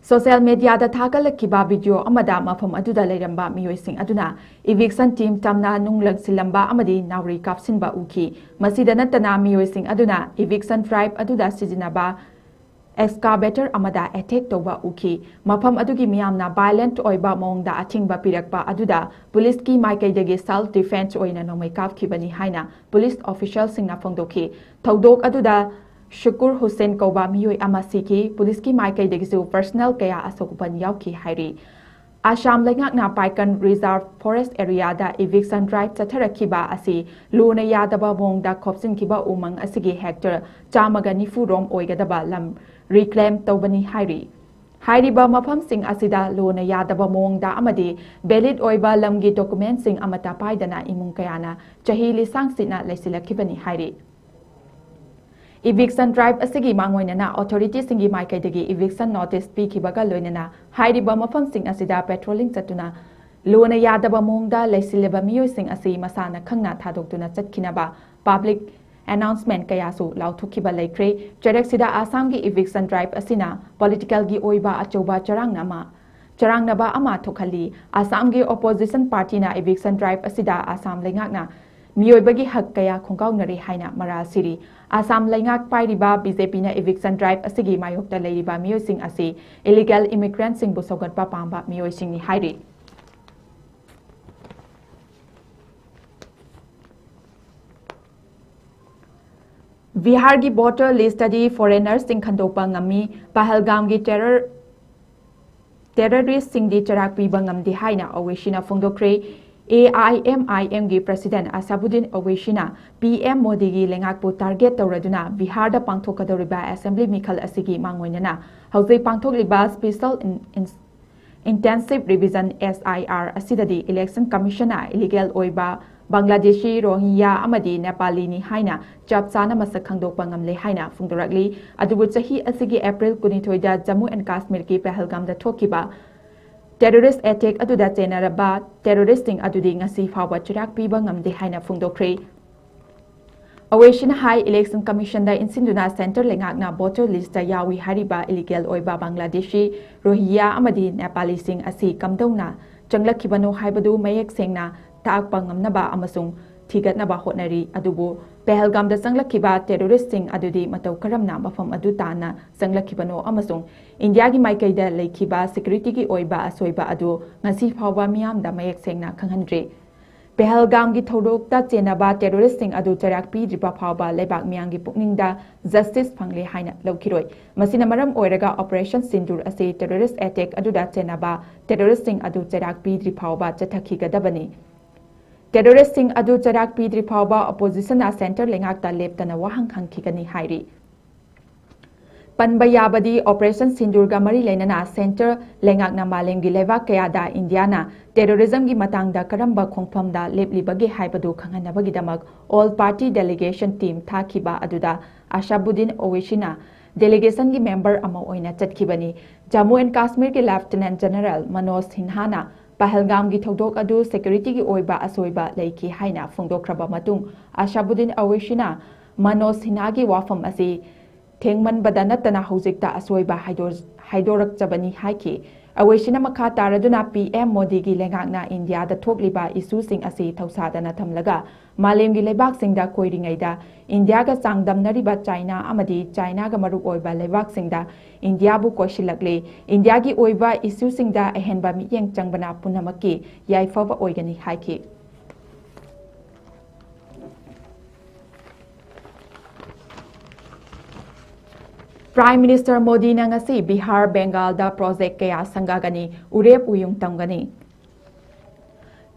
Social mediaꯗ ꯊꯥꯒꯠꯂꯛꯈꯤꯕ video ꯑꯃꯗ ꯃꯐꯝ ꯑꯗꯨꯗ ꯂꯩꯔꯝꯕ ꯃꯤꯑꯣꯏꯁꯤꯡ ꯑꯗꯨꯅ eviction team ꯇꯝꯅ ꯅꯨꯡ ꯂꯪꯁꯤꯜꯂꯝꯕ ꯑꯃꯗꯤ ꯅꯥꯎꯔꯤ ꯀꯥꯞꯁꯤꯟꯕ ꯎꯈꯤ꯫ ꯃꯁꯤꯗ ꯅꯠꯇꯅ, ꯃꯤꯑꯣꯏꯁꯤꯡ ꯑꯗꯨꯅ eviction drive ꯑꯗꯨꯗ ꯁꯤꯖꯤꯟꯅꯕ excavator ꯑꯃꯗ attack ꯇꯧꯕ ꯎꯈꯤ꯫ ꯃꯐꯝ ꯑꯗꯨꯒꯤ ꯃꯤꯌꯥꯝꯅ violent ꯑꯣꯏꯕ ꯃꯑꯣꯡꯗ ꯑꯊꯤꯡꯕ ꯄꯤꯔꯛꯄ ꯑꯗꯨꯗ ꯄꯨꯂꯤꯁꯀꯤ ꯃꯥꯏꯀꯩꯗꯒꯤ self defense ꯑꯣꯏꯅ ꯅꯣꯡꯃꯩ ꯀꯥꯞꯈꯤꯕꯅꯤ ꯍꯥꯏꯅ ꯄꯨꯂꯤꯁ officialꯁꯤꯡꯅ ꯐꯣꯡꯗꯣꯛꯈꯤ꯫ ꯊꯧꯗꯣꯛ ꯑꯗꯨꯗ ꯁꯨꯀꯨꯔ ꯍꯨꯁꯦꯟ ꯀꯧꯕ ꯃꯤꯑꯣꯏ ꯑꯃ ꯁꯤꯈꯤ꯫ ꯄꯨꯂꯤꯁꯀꯤ ꯃꯥꯏꯀꯩꯗꯒꯤꯁꯨ personnel ꯀꯌꯥ ꯑꯁꯣꯛ ꯑꯄꯟ ꯌꯥꯎꯈꯤ ꯍꯥꯏꯔꯤ꯫ ꯑꯁꯥꯝ ꯂꯩꯉꯥꯛꯅ ꯄꯥꯏꯀꯟ Reserve Forest areaꯗ eviction drive ꯆꯠꯊꯔꯛꯈꯤꯕ ꯑꯁꯤ ꯂꯨꯅ ꯌꯥꯗꯕ ꯃꯑꯣꯡꯗ ꯈꯣꯞꯆꯤꯟꯈꯤꯕ ꯎꯃꯪ ꯑꯁꯤꯒꯤ hectare ꯆꯥꯝꯃꯒ ꯅꯤꯐꯨ ꯔꯣꯝ ꯑꯣꯏꯒꯗꯕ ꯂꯝ reclaim ꯇꯧꯕꯅꯤ ꯍꯥꯏꯔꯤ꯫ ꯍꯥꯏꯔꯤꯕ ꯃꯐꯝꯁꯤꯡ ꯑꯁꯤꯗ ꯂꯨꯅ ꯌꯥꯗꯕ ꯃꯑꯣꯡꯗ ꯑꯃꯗꯤ valid ꯑꯣꯏꯕ ꯂꯝꯒꯤ documentꯁꯤꯡ ꯑꯃꯠꯇ ꯄꯥꯏꯗꯅ ꯏꯃꯨꯡ ꯀꯌꯥꯅ ꯆꯍꯤ ꯂꯤꯁꯥꯡꯁꯤꯠꯅ ꯂꯩꯁꯤꯜꯂꯛꯈꯤꯕꯅꯤ ꯍꯥꯏꯔꯤ꯫ Eviction drive ꯑꯁꯤꯒꯤ ꯃꯥꯡꯑꯣꯏꯅꯅ authorityꯁꯤꯡꯒꯤ ꯃꯥꯏꯀꯩꯗꯒꯤ eviction notice ꯄꯤꯈꯤꯕꯒ ꯂꯣꯏꯅꯅ ꯍꯥꯏꯔꯤꯕ ꯃꯐꯝꯁꯤꯡ ꯑꯁꯤꯗ patrolling ꯆꯠꯇꯨꯅ ꯂꯨꯅ ꯌꯥꯗꯕ ꯃꯑꯣꯡꯗ ꯂꯩꯁꯤꯜꯂꯤꯕ ꯃꯤꯑꯣꯏꯁꯤꯡ ꯑꯁꯤ ꯃꯁꯥꯅ ꯈꯪꯅ ꯊꯥꯗꯣꯛꯇꯨꯅ ꯆꯠꯈꯤꯅꯕ public announcement ꯀꯌꯥꯁꯨ ꯂꯥꯎꯊꯣꯛꯈꯤꯕ ꯂꯩꯈ꯭ꯔꯦ꯫ ꯆꯩꯔꯛꯁꯤꯗ ꯑꯁꯥꯝꯒꯤ eviction drive ꯑꯁꯤꯅ politicalꯒꯤ ꯑꯣꯏꯕ ꯑꯆꯧꯕ ꯆꯔꯥꯡꯅ ꯑꯃ, ꯆꯔꯥꯡꯅꯕ ꯑꯃ ꯊꯣꯛꯍꯜꯂꯤ꯫ ꯑꯁꯥꯝꯒꯤ opposition partyꯅ eviction drive ꯑꯁꯤꯗ ꯑꯁꯥꯝ ꯂꯩꯉꯥꯛꯅ ꯃꯤꯑꯣꯏꯕꯒꯤ ꯍꯛ ꯀꯌꯥ ꯈꯣꯡꯒꯥꯎꯅꯔꯦ ꯍꯥꯏꯅ ꯃꯔꯥꯜ ꯁꯤꯔꯤ꯫ ꯑꯁꯥꯝ ꯂꯩꯉꯥꯛ ꯄꯥꯏꯔꯤꯕ BJPꯅ eviction drive ꯑꯁꯤꯒꯤ ꯃꯥꯌꯣꯛꯇ ꯂꯩꯔꯤꯕ ꯃꯤꯑꯣꯏꯁꯤꯡ ꯑꯁꯤ illegal immigrantꯁꯤꯡꯕꯨ ꯁꯧꯒꯠꯄ ꯄꯥꯝꯕ ꯃꯤꯑꯣꯏꯁꯤꯡꯅꯤ ꯍꯥꯏꯔꯤ꯫ ꯕꯤꯍꯥꯔꯒꯤ ꯚꯣꯇꯔ ꯂꯤꯁꯇꯗꯤ ꯐꯣꯔꯦꯅꯔꯁꯤꯡ ꯈꯟꯗꯣꯛꯄ ꯉꯝꯃꯤ꯫ ꯄꯍꯜꯒꯥꯝꯒꯤ ꯇꯦꯔꯔ ꯇꯦꯔꯔꯤꯁꯁꯤꯡꯗꯤ ꯆꯩꯔꯥꯛ ꯄꯤꯕ ꯉꯝꯗꯦ ꯍꯥꯏꯅ ꯑꯣꯋꯦꯁꯤꯅ ꯐꯣꯡꯗꯣꯛꯈ꯭ꯔꯦ꯫ ꯑꯦ ꯑꯥꯏ ꯑꯦꯝ ꯑꯥꯏ ꯑꯦꯝꯒꯤ ꯄ꯭ꯔꯁꯤꯗꯦꯟ ꯑꯁꯥꯕꯨꯗꯤꯟ ꯑꯣꯋꯦꯁꯤꯅ ꯄꯤ ꯑꯦꯝ ꯃꯣꯗꯤꯒꯤ ꯂꯩꯉꯥꯛꯄꯨ ꯇꯥꯔꯒꯦꯠ ꯇꯧꯔꯗꯨꯅ ꯕꯤꯍꯥꯔꯗ ꯄꯥꯡꯊꯣꯛꯀꯗꯧꯔꯤꯕ ꯑꯦꯁꯦꯝꯕ꯭ꯂꯤ ꯃꯤꯈꯜ ꯑꯁꯤꯒꯤ ꯃꯥꯡꯑꯣꯏꯅꯅ ꯍꯧꯖꯤꯛ ꯄꯥꯡꯊꯣꯛꯂꯤꯕ ꯁ꯭ꯄꯦꯁꯦꯜ ꯏꯟ- ꯏꯟ- ꯏꯟꯇꯦꯟꯁꯤꯚ ꯔꯤꯚꯤꯖꯟ, ꯑꯦꯁ ꯑꯥꯏ ꯑꯥꯔ, ꯑꯁꯤꯗꯗꯤ ꯏꯂꯦꯛꯁꯟ ꯀꯃꯤꯁꯟꯅ ꯏꯂꯤꯒꯦꯜ ꯑꯣꯏꯕ ꯕꯪꯒ꯭ꯂꯥꯗꯦꯁꯤ, ꯔꯣꯍꯤꯡꯌꯥ ꯑꯃꯗꯤ ꯅꯦꯄꯥꯂꯤꯅꯤ ꯍꯥꯏꯅ ꯆꯞ ꯆꯥꯅ ꯃꯁꯛ ꯈꯪꯗꯣꯛꯄ ꯉꯝꯂꯦ ꯍꯥꯏꯅ ꯐꯣꯡꯗꯣꯔꯛꯂꯤ꯫ ꯑꯗꯨꯕꯨ ꯆꯍꯤ ꯑꯁꯤꯒꯤ ꯑꯦꯄ꯭ꯔꯤꯜ ꯀꯨꯟꯅꯤꯊꯣꯏꯗ ꯖꯝꯃꯨ ꯑꯦꯟ ꯀꯥꯁꯃꯤꯔꯒꯤ ꯄꯍꯜꯒꯥꯝꯗ ꯊꯣꯛꯈꯤꯕ ꯇꯦꯔꯣꯔꯤꯁ ꯑꯦꯇꯦꯛ ꯑꯗꯨꯗ ꯆꯦꯟꯅꯔꯕ ꯇꯦꯔꯣꯔꯤꯁꯁꯤꯡ ꯑꯗꯨꯗꯤ ꯉꯁꯤ ꯐꯥꯎꯕ ꯆꯩꯔꯥꯛ ꯄꯤꯕ ꯉꯝꯗꯦ ꯍꯥꯏꯅ ꯐꯣꯡꯗꯣꯛꯈ꯭ꯔꯦ꯫ ꯑꯣꯋꯦꯁꯤꯅ ꯍꯥꯏ, ꯏꯂꯦꯛꯁꯟ ꯀꯃꯤꯁꯟꯗ ꯏꯟꯁꯤꯟꯗꯨꯅ ꯁꯦꯟꯇꯔ ꯂꯩꯉꯥꯛꯅ ꯚꯣꯇꯔ ꯂꯤꯁꯇ ꯌꯥꯎꯏ ꯍꯥꯏꯔꯤꯕ ꯏꯂꯤꯒꯦꯜ ꯑꯣꯏꯕ ꯕꯪꯒ꯭ꯂꯥꯗꯦꯁꯤ, ꯔꯣꯍꯤꯌꯥ ꯑꯃꯗꯤ ꯅꯦꯄꯥꯂꯤꯁꯤꯡ ꯑꯁꯤ ꯀꯝꯗꯧꯅ ꯆꯪꯂꯛꯈꯤꯕꯅꯣ ꯍꯥꯏꯕꯗꯨ ꯃꯌꯦꯛ ꯁꯦꯡꯅ ꯇꯥꯛꯄ ꯉꯝꯅꯕ ꯑꯃꯁꯨꯡ ꯊꯤꯒꯠꯅꯕ ꯍꯣꯠꯅꯔꯤ꯫ ꯑꯗꯨꯕꯨ ꯄꯦꯍꯜꯒꯥꯝꯗ ꯆꯪꯂꯛꯈꯤꯕ ꯇꯦꯔꯣꯔꯤꯁꯁꯤꯡ ꯑꯗꯨꯗꯤ ꯃꯇꯧ ꯀꯔꯝꯅ ꯃꯐꯝ ꯑꯗꯨ ꯇꯥꯟꯅ ꯆꯪꯂꯛꯈꯤꯕꯅꯣ ꯑꯃꯁꯨꯡ ꯏꯟꯗꯤꯌꯥꯒꯤ ꯃꯥꯏꯀꯩꯗ ꯂꯩꯈꯤꯕ ꯁꯦꯀ꯭ꯌꯨꯔꯤꯇꯤꯒꯤ ꯑꯣꯏꯕ ꯑꯁꯣꯏꯕ ꯑꯗꯨ ꯉꯁꯤ ꯐꯥꯎꯕ ꯃꯤꯌꯥꯝꯗ ꯃꯌꯦꯛ ꯁꯦꯡꯅ ꯈꯪꯍꯟꯗ꯭ꯔꯤ꯫ ꯄꯦꯍꯜꯒꯥꯝꯒꯤ ꯊꯧꯗꯣꯛꯇ ꯆꯦꯟꯅꯕ ꯇꯦꯔꯣꯔꯤꯁꯁꯤꯡ ꯑꯗꯨ ꯆꯩꯔꯥꯛ ꯄꯤꯗ꯭ꯔꯤꯕ ꯐꯥꯎꯕ ꯂꯩꯕꯥꯛ ꯃꯤꯌꯥꯝꯒꯤ ꯄꯨꯛꯅꯤꯡꯗ ꯖꯁꯇꯤꯁ ꯐꯪꯂꯦ ꯍꯥꯏꯅ ꯂꯧꯈꯤꯔꯣꯏ꯫ ꯃꯁꯤꯅ ꯃꯔꯝ ꯑꯣꯏꯔꯒ ꯑꯣꯄꯔꯦꯁꯟ ꯁꯤꯟꯗꯨꯔ ꯑꯁꯤ ꯇꯦꯔꯣꯔꯤꯁ ꯑꯦꯇꯦꯛ ꯑꯗꯨꯗ ꯆꯦꯟꯅꯕ ꯇꯦꯔꯣꯔꯤꯁꯁꯤꯡ ꯑꯗꯨ ꯆꯩꯔꯥꯛ ꯄꯤꯗ꯭ꯔꯤ ꯐꯥꯎꯕ ꯆꯠꯊꯈꯤꯒꯗꯕꯅꯤ꯫ ꯇꯦꯔꯣꯔꯤꯁꯁꯤꯡ ꯑꯗꯨ ꯆꯩꯔꯥꯛ ꯄꯤꯗ꯭ꯔꯤ ꯐꯥꯎꯕ ꯑꯣꯄꯣꯖꯤꯁꯟꯅ ꯁꯦꯟꯇꯔ ꯂꯩꯉꯥꯛꯇ ꯂꯦꯞꯇꯅ ꯋꯥꯍꯪ ꯍꯪꯈꯤꯒꯅꯤ ꯍꯥꯏꯔꯤ꯫ ꯄꯟꯕ ꯌꯥꯕꯗꯤ, ꯑꯣꯄꯔꯦꯁꯟ ꯁꯤꯟꯗꯨꯔꯒ ꯃꯔꯤ ꯂꯩꯅꯅ ꯁꯦꯟꯇꯔ ꯂꯩꯉꯥꯛꯅ ꯃꯥꯂꯦꯝꯒꯤ ꯂꯩꯕꯥꯛ ꯀꯌꯥꯗ ꯏꯟꯗꯤꯌꯥꯅ ꯇꯦꯔꯣꯔꯤꯖꯝꯒꯤ ꯃꯇꯥꯡꯗ ꯀꯔꯝꯕ ꯈꯣꯡꯐꯝꯗ ꯂꯦꯞꯂꯤꯕꯒꯦ ꯍꯥꯏꯕꯗꯨ ꯈꯪꯍꯟꯅꯕꯒꯤꯗꯃꯛ ꯑꯣꯜ ꯄꯥꯔꯇꯤ ꯗꯦꯂꯤꯒꯦꯁꯟ ꯇꯤꯝ ꯊꯥꯈꯤꯕ ꯑꯗꯨꯗ ꯑꯁꯥꯕꯨꯗꯤꯟ ꯑꯣꯋꯦꯁꯤꯅ ꯗꯦꯂꯤꯒꯦꯁꯟꯒꯤ ꯃꯦꯝꯕꯔ ꯑꯃ ꯑꯣꯏꯅ ꯆꯠꯈꯤꯕꯅꯤ꯫ ꯖꯝꯃꯨ ꯑꯦꯟ ꯀꯥꯁꯃꯤꯔꯒꯤ ꯂꯦꯐꯇꯤꯅꯦꯟ ꯖꯦꯅꯔꯦꯜ ꯃꯅꯣꯖ ꯁꯤꯟꯍꯥꯅ ꯄꯍꯜꯒꯥꯝꯒꯤ ꯊꯧꯗꯣꯛ ꯑꯗꯨ ꯁꯦꯀ꯭ꯌꯨꯔꯤꯇꯤꯒꯤ ꯑꯣꯏꯕ ꯑꯁꯣꯏꯕ ꯂꯩꯈꯤ ꯍꯥꯏꯅ ꯐꯣꯡꯗꯣꯛꯈ꯭ꯔꯕ ꯃꯇꯨꯡ, ꯑꯁꯥꯕꯨꯗꯤꯟ ꯑꯣꯋꯦꯁꯤꯅ ꯃꯅꯣꯖ ꯁꯤꯟꯍꯥꯒꯤ ꯋꯥꯐꯝ ꯑꯁꯤ ꯊꯦꯡꯃꯟꯕꯗ ꯅꯠꯇꯅ ꯍꯧꯖꯤꯛꯇ ꯑꯁꯣꯏꯕ ꯍꯥꯏꯗꯣ-, ꯍꯥꯏꯗꯣꯔꯛꯆꯕꯅꯤ ꯍꯥꯏꯈꯤ꯫ ꯑꯣꯋꯦꯁꯤꯅ ꯃꯈꯥ ꯇꯥꯔꯗꯨꯅ ꯄꯤ ꯑꯦꯝ ꯃꯣꯗꯤꯒꯤ ꯂꯩꯉꯥꯛꯅ ꯏꯟꯗꯤꯌꯥꯗ ꯊꯣꯛꯂꯤꯕ ꯏꯁꯨꯁꯤꯡ ꯑꯁꯤ ꯊꯧꯁꯥꯗꯅ ꯊꯝꯂꯒ ꯃꯥꯂꯦꯝꯒꯤ ꯂꯩꯕꯥꯛꯁꯤꯡꯗ ꯀꯣꯏꯔꯤꯉꯩꯗ ꯏꯟꯗꯤꯌꯥꯒ ꯆꯥꯡꯗꯝꯅꯔꯤꯕ ꯆꯥꯏꯅꯥ ꯑꯃꯗꯤ ꯆꯥꯏꯅꯥꯒ ꯃꯔꯨꯞ ꯑꯣꯏꯕ ꯂꯩꯕꯥꯛꯁꯤꯡꯗ ꯏꯟꯗꯤꯌꯥꯕꯨ ꯀꯣꯏꯁꯤꯜꯂꯛꯂꯤ꯫ ꯏꯟꯗꯤꯌꯥꯒꯤ ꯑꯣꯏꯕ ꯏꯁꯨꯁꯤꯡꯗ ꯑꯍꯦꯟꯕ ꯃꯤꯠꯌꯦꯡ ꯆꯪꯕꯅ ꯄꯨꯝꯅꯃꯛꯀꯤ ꯌꯥꯏꯐꯕ ꯑꯣꯏꯒꯅꯤ ꯍꯥꯏꯈꯤ꯫ Prime Minister ꯃꯣꯗꯤꯅ ꯉꯁꯤ ꯕꯤꯍꯥꯔ, ꯕꯦꯡꯒꯥꯜꯗ ꯄ꯭ꯔꯣꯖꯦꯛ ꯀꯌꯥ ꯁꯪꯒꯥꯒꯅꯤ, ꯎꯔꯦꯞ ꯎꯌꯨꯡ ꯇꯝꯒꯅꯤ꯫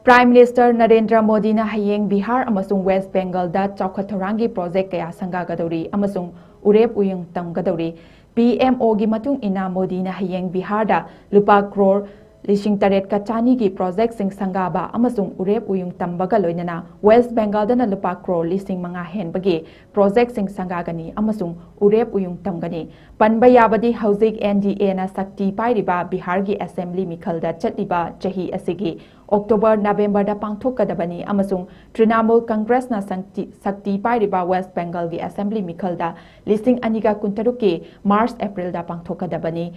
Prime Minister ꯅꯔꯦꯟꯗ꯭ꯔ ꯃꯣꯗꯤꯅ ꯍꯌꯦꯡ ꯕꯤꯍꯥꯔ ꯑꯃꯁꯨꯡ ꯋꯦꯁ꯭ꯠ ꯕꯦꯡꯒꯜꯗ ꯆꯥꯎꯈꯠ ꯊꯧꯔꯥꯡꯒꯤ ꯄ꯭ꯔꯣꯖꯦꯛ ꯀꯌꯥ ꯁꯪꯒꯥꯒꯗꯧꯔꯤ ꯑꯃꯁꯨꯡ ꯎꯔꯦꯞ ꯎꯌꯨꯡ ꯇꯝꯒꯗꯧꯔꯤ꯫ P M O ꯒꯤ ꯃꯇꯨꯡ ꯏꯟꯅ, ꯃꯣꯗꯤꯅ ꯍꯌꯦꯡ ꯕꯤꯍꯥꯔꯗ ꯂꯨꯄꯥ ꯀ꯭ꯔꯣꯔ ꯂꯤꯁꯤꯡ ꯇꯔꯦꯠꯀ ꯆꯥꯅꯤꯒꯤ ꯄ꯭ꯔꯣꯖꯦꯛꯁꯤꯡ ꯁꯪꯒꯥꯕ ꯑꯃꯁꯨꯡ ꯎꯔꯦꯞ ꯎꯌꯨꯡ ꯇꯝꯕꯒ ꯂꯣꯏꯅꯅ ꯋꯦꯁ꯭ꯠ ꯕꯦꯡꯒꯜꯗꯅ ꯂꯨꯄꯥ ꯀ꯭ꯔꯣꯔ ꯂꯤꯁꯤꯡ ꯃꯉꯥ ꯍꯦꯟꯕꯒꯤ ꯄ꯭ꯔꯣꯖꯦꯛꯁꯤꯡ ꯁꯪꯒꯥꯒꯅꯤ ꯑꯃꯁꯨꯡ ꯎꯔꯦꯞ ꯎꯌꯨꯡ ꯇꯝꯒꯅꯤ꯫ ꯄꯟꯕ ꯌꯥꯕꯗꯤ, ꯍꯧꯖꯤꯛ N D A ꯅ ꯁꯛꯇꯤ ꯄꯥꯏꯔꯤꯕ ꯕꯤꯍꯥꯔꯒꯤ ꯑꯦꯁꯦꯝꯕ꯭ꯂꯤ ꯃꯤꯈꯜꯗ ꯆꯠꯂꯤꯕ ꯆꯍꯤ ꯑꯁꯤꯒꯤ ꯑꯣꯛꯇꯣꯕꯔ, ꯅꯕꯦꯝꯕꯔꯗ ꯄꯥꯡꯊꯣꯛꯀꯗꯕꯅꯤ ꯑꯃꯁꯨꯡ ꯇ꯭ꯔꯤꯅꯥꯃꯨꯜ ꯀꯪꯒ꯭ꯔꯦꯁꯅ ꯁꯛꯇꯤ, ꯁꯛꯇꯤ ꯄꯥꯏꯔꯤꯕ ꯋꯦꯁ꯭ꯠ ꯕꯦꯡꯒꯜꯒꯤ ꯑꯦꯁꯦꯝꯕ꯭ꯂꯤ ꯃꯤꯈꯜꯗ ꯂꯤꯁꯤꯡ ꯑꯅꯤꯒ ꯀꯨꯟꯇꯔꯨꯛꯀꯤ ꯃꯥꯔꯆ, ꯑꯦꯄ꯭ꯔꯤꯜꯗ ꯄꯥꯡꯊꯣꯛꯀꯗꯕꯅꯤ꯫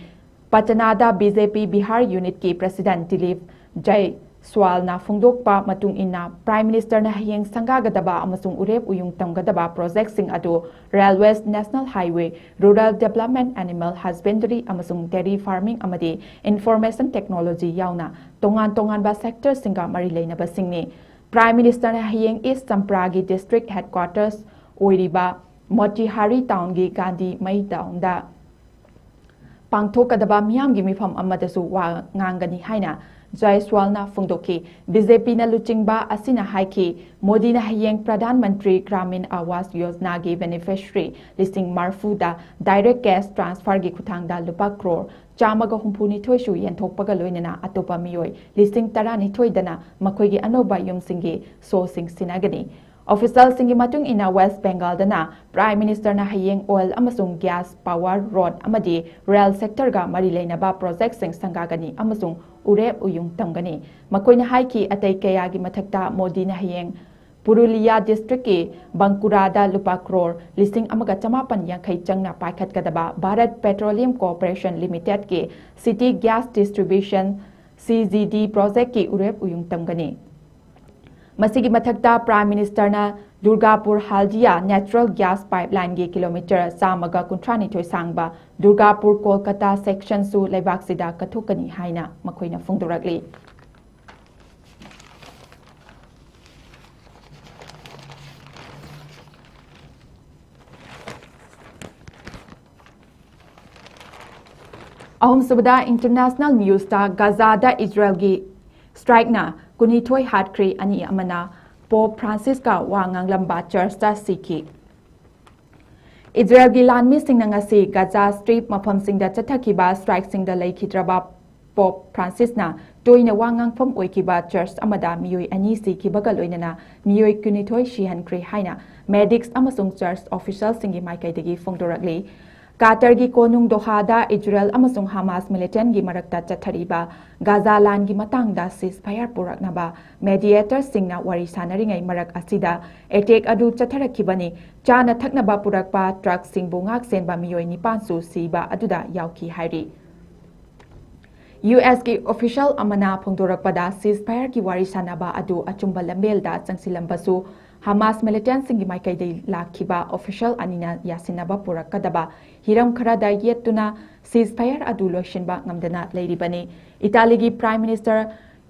ꯄꯇꯅꯥꯗ B J P ꯕꯤꯍꯥꯔ ꯌꯨꯅꯤꯠꯀꯤ ꯄ꯭ꯔꯦꯁꯤꯗꯦꯟꯠ ꯗꯤꯂꯤꯞ ꯖꯥꯏꯁ꯭ꯋꯥꯜꯅ ꯐꯣꯡꯗꯣꯛꯄ ꯃꯇꯨꯡ ꯏꯟꯅ, Prime Minister ꯅ ꯍꯌꯦꯡ ꯁꯪꯒꯥꯒꯗꯕ ꯑꯃꯁꯨꯡ ꯎꯔꯦꯞ ꯎꯌꯨꯡ ꯇꯝꯒꯗꯕ ꯄ꯭ꯔꯣꯖꯦꯛꯁꯤꯡ ꯑꯗꯨ Railways, National Highway, Rural Development, Animal Husbandry ꯑꯃꯁꯨꯡ Dairy Farming ꯑꯃꯗꯤ Information Technology ꯌꯥꯎꯅ ꯇꯣꯉꯥꯟ ꯇꯣꯉꯥꯟꯕ ꯁꯦꯛꯇꯔꯁꯤꯡꯒ ꯃꯔꯤ ꯂꯩꯅꯕꯁꯤꯡꯅꯤ꯫ Prime Minister ꯅ ꯍꯌꯦꯡ ꯏꯁ꯭ꯠ ꯆꯝꯄ꯭ꯔꯥꯒꯤ ꯗꯤꯁꯇ꯭ꯔꯤꯛ ꯍꯦꯗꯀ꯭ꯋꯥꯇꯔꯁ ꯑꯣꯏꯔꯤꯕ ꯃꯣꯇꯤꯍꯥꯔꯤ ꯇꯥꯎꯟꯒꯤ ꯒꯥꯟꯙꯤ ꯃꯩꯗꯥꯟꯗ ꯄꯥꯡꯊꯣꯛꯀꯗꯕ ꯃꯤꯌꯥꯝꯒꯤ ꯃꯤꯐꯝ ꯑꯃꯗꯁꯨ ꯋꯥ ꯉꯥꯡꯒꯅꯤ ꯍꯥꯏꯅ ꯖꯥꯏꯁ꯭ꯋꯥꯜꯅ ꯐꯣꯡꯗꯣꯛꯈꯤ꯫ B J P ꯅ ꯂꯨꯆꯤꯡꯕ ꯑꯁꯤꯅ ꯍꯥꯏꯈꯤ, ꯃꯣꯗꯤꯅ ꯍꯌꯦꯡ ꯄ꯭ꯔꯙꯥꯟ ꯃꯟꯇ꯭ꯔꯤ ꯒ꯭ꯔꯥꯃꯤꯟ ꯑꯋꯥꯁ ꯌꯣꯖꯅꯥꯒꯤ ꯕꯦꯅꯤꯐꯤꯁꯔꯤ ꯂꯤꯁꯤꯡ ꯃꯔꯤꯐꯨꯗ direct cash transfer ꯒꯤ ꯈꯨꯠꯊꯥꯡꯗ ꯂꯨꯄꯥ ꯀ꯭ꯔꯣꯔ ꯆꯥꯝꯃꯒ ꯍꯨꯝꯐꯨꯅꯤꯊꯣꯏꯁꯨ ꯌꯦꯟꯊꯣꯛꯄꯒ ꯂꯣꯏꯅꯅ ꯑꯇꯣꯞꯄ ꯃꯤꯑꯣꯏ ꯂꯤꯁꯤꯡ ꯇꯔꯥꯅꯤꯊꯣꯏꯗꯅ ꯃꯈꯣꯏꯒꯤ ꯑꯅꯧꯕ ꯌꯨꯝꯁꯤꯡꯒꯤ ꯁꯣꯁꯤꯡ ꯁꯤꯟꯅꯒꯅꯤ꯫ ꯑꯣꯐꯤꯁꯤꯌꯦꯜꯁꯤꯡꯒꯤ ꯃꯇꯨꯡ ꯏꯟꯅ, ꯋꯦꯁ꯭ꯠ ꯕꯦꯡꯒꯜꯗꯅ Prime Minister ꯅ ꯍꯌꯦꯡ oil ꯑꯃꯁꯨꯡ gas, power, road ꯑꯃꯗꯤ rail sector ꯒ ꯃꯔꯤ ꯂꯩꯅꯕ ꯄ꯭ꯔꯣꯖꯦꯛꯁꯤꯡ ꯁꯪꯒꯥꯒꯅꯤ ꯑꯃꯁꯨꯡ ꯎꯔꯦꯞ ꯎꯌꯨꯡ ꯇꯝꯒꯅꯤ꯫ ꯃꯈꯣꯏꯅ ꯍꯥꯏꯈꯤ, ꯑꯇꯩ ꯀꯌꯥꯒꯤ ꯃꯊꯛꯇ, ꯃꯣꯗꯤꯅ ꯍꯌꯦꯡ ꯄꯨꯔꯨꯂꯤꯌꯥ ꯗꯤꯁꯇ꯭ꯔꯤꯛꯀꯤ ꯕꯪꯀꯨꯔꯥꯗ ꯂꯨꯄꯥ ꯀ꯭ꯔꯣꯔ ꯂꯤꯁꯤꯡ ꯑꯃꯒ ꯆꯃꯥꯄꯟ ꯌꯥꯡꯈꯩ ꯆꯪꯅ ꯄꯥꯏꯈꯠꯀꯗꯕ Bharat Petroleum Corporation Limited ꯀꯤ city gas distribution, C G D, ꯄ꯭ꯔꯣꯖꯦꯛꯀꯤ ꯎꯔꯦꯞ ꯎꯌꯨꯡ ꯇꯝꯒꯅꯤ꯫ ꯃꯁꯤꯒꯤ ꯃꯊꯛꯇ, Prime Minister ꯅ ꯗꯨꯔꯒꯥꯄꯨꯔ ꯍꯥꯜꯗꯤꯌꯥ natural gas pipeline ꯒꯤ ꯀꯤꯂꯣꯃꯤꯇꯔ ꯆꯥꯝꯃꯒ ꯀꯨꯟꯊ꯭ꯔꯥꯅꯤꯊꯣꯏ ꯁꯥꯡꯕ ꯗꯨꯔꯒꯥꯄꯨꯔ ꯀꯣꯜꯀꯇꯥ section ꯁꯨ ꯂꯩꯕꯥꯛꯁꯤꯗ ꯀꯠꯊꯣꯛꯀꯅꯤ ꯍꯥꯏꯅ ꯃꯈꯣꯏꯅ ꯐꯣꯡꯗꯣꯔꯛꯂꯤ꯫ ꯑꯍꯨꯝꯁꯨꯕꯗ, ꯏꯟꯇꯔꯅꯦꯁꯅꯦꯜ ꯅ꯭ꯌꯨꯁꯇ, ꯒꯥꯖꯥꯗ ꯏꯖꯔꯦꯜꯒꯤ ꯁ꯭ꯇ꯭ꯔꯥꯏꯛꯅ ꯀꯨꯟꯅꯤꯊꯣꯏ ꯍꯥꯠꯈ꯭ꯔꯦ, ꯑꯅꯤ ꯑꯃꯅ ꯄꯣꯞ ꯐ꯭ꯔꯥꯟꯁꯤꯁꯀ ꯋꯥ ꯉꯥꯡꯂꯝꯕ ꯆꯔꯆꯇ ꯁꯤꯈꯤ꯫ ꯏꯖꯔꯦꯜꯒꯤ ꯂꯥꯟꯃꯤꯁꯤꯡꯅ ꯉꯁꯤ ꯒꯥꯖꯥ ꯁ꯭ꯇ꯭ꯔꯤꯞ ꯃꯐꯝꯁꯤꯡꯗ ꯆꯠꯊꯈꯤꯕ ꯁ꯭ꯇ꯭ꯔꯥꯏꯛꯁꯤꯡꯗ ꯂꯩꯈꯤꯗ꯭ꯔꯕ ꯄꯣꯞ ꯐ꯭ꯔꯥꯟꯁꯤꯁꯅ ꯇꯣꯏꯅ ꯋꯥ ꯉꯥꯡꯐꯝ ꯑꯣꯏꯈꯤꯕ ꯆꯔꯆ ꯑꯃꯗ ꯃꯤꯑꯣꯏ ꯑꯅꯤ ꯁꯤꯈꯤꯕꯒ ꯂꯣꯏꯅꯅ ꯃꯤꯑꯣꯏ ꯀꯨꯟꯅꯤꯊꯣꯏ ꯁꯤꯍꯟꯈ꯭ꯔꯦ ꯍꯥꯏꯅ ꯃꯦꯗꯤꯛꯁ ꯑꯃꯁꯨꯡ ꯆꯔꯆ ꯑꯣꯐꯤꯁꯤꯌꯦꯜꯁꯤꯡꯒꯤ ꯃꯥꯏꯀꯩꯗꯒꯤ ꯐꯣꯡꯗꯣꯔꯛꯂꯤ꯫ ꯀꯥꯇꯔꯒꯤ ꯀꯣꯅꯨꯡ ꯗꯣꯍꯥꯗ ꯏꯖꯔꯦꯜ ꯑꯃꯁꯨꯡ ꯍꯃꯥꯁ ꯃꯤꯂꯤꯇꯦꯟꯒꯤ ꯃꯔꯛꯇ ꯆꯠꯊꯔꯤꯕ ꯒꯥꯖꯥ ꯂꯥꯟꯒꯤ ꯃꯇꯥꯡꯗ ꯁꯤꯖꯐꯥꯌꯔ ꯄꯨꯔꯛꯅꯕ ꯃꯦꯗꯤꯌꯦꯇꯔꯁꯤꯡꯅ ꯋꯥꯔꯤ ꯁꯥꯅꯔꯤꯉꯩ ꯃꯔꯛ ꯑꯁꯤꯗ ꯑꯦꯇꯦꯛ ꯑꯗꯨ ꯆꯠꯊꯔꯛꯈꯤꯕꯅꯤ꯫ ꯆꯥꯅ ꯊꯛꯅꯕ ꯄꯨꯔꯛꯄ ꯇ꯭ꯔꯛꯁꯤꯡꯕꯨ ꯉꯥꯛ ꯁꯦꯟꯕ ꯃꯤꯑꯣꯏ ꯅꯤꯄꯥꯟꯁꯨ ꯁꯤꯕ ꯑꯗꯨꯗ ꯌꯥꯎꯈꯤ ꯍꯥꯏꯔꯤ꯫ ꯌꯨ ꯑꯦꯁꯀꯤ ꯑꯣꯐꯤꯁꯤꯌꯦꯜ ꯑꯃꯅ ꯐꯣꯡꯗꯣꯔꯛꯄꯗ, ꯁꯤꯖꯐꯥꯌꯔꯒꯤ ꯋꯥꯔꯤ ꯁꯥꯅꯕ ꯑꯗꯨ ꯑꯆꯨꯝꯕ ꯂꯝꯕꯦꯜꯗ ꯆꯪꯁꯤꯜꯂꯝꯕꯁꯨ, ꯍꯃꯥꯁ ꯃꯤꯂꯤꯇꯦꯟꯁꯤꯡꯒꯤ ꯃꯥꯏꯀꯩꯗꯒꯤ ꯂꯥꯛꯈꯤꯕ ꯑꯣꯐꯤꯁꯤꯌꯦꯜ ꯑꯅꯤꯅ ꯌꯥꯁꯤꯟꯅꯕ ꯄꯨꯔꯛꯀꯗꯕ ꯍꯤꯔꯝ ꯈꯔꯗ ꯌꯦꯠꯇꯨꯅ ꯁꯤꯖꯐꯥꯌꯔ ꯑꯗꯨ ꯂꯣꯏꯁꯤꯟꯕ ꯉꯝꯗꯅ ꯂꯩꯔꯤꯕꯅꯤ꯫ ꯏꯇꯥꯂꯤꯒꯤ ꯄ꯭ꯔꯥꯏꯝ ꯃꯤꯅꯤꯁꯇꯔ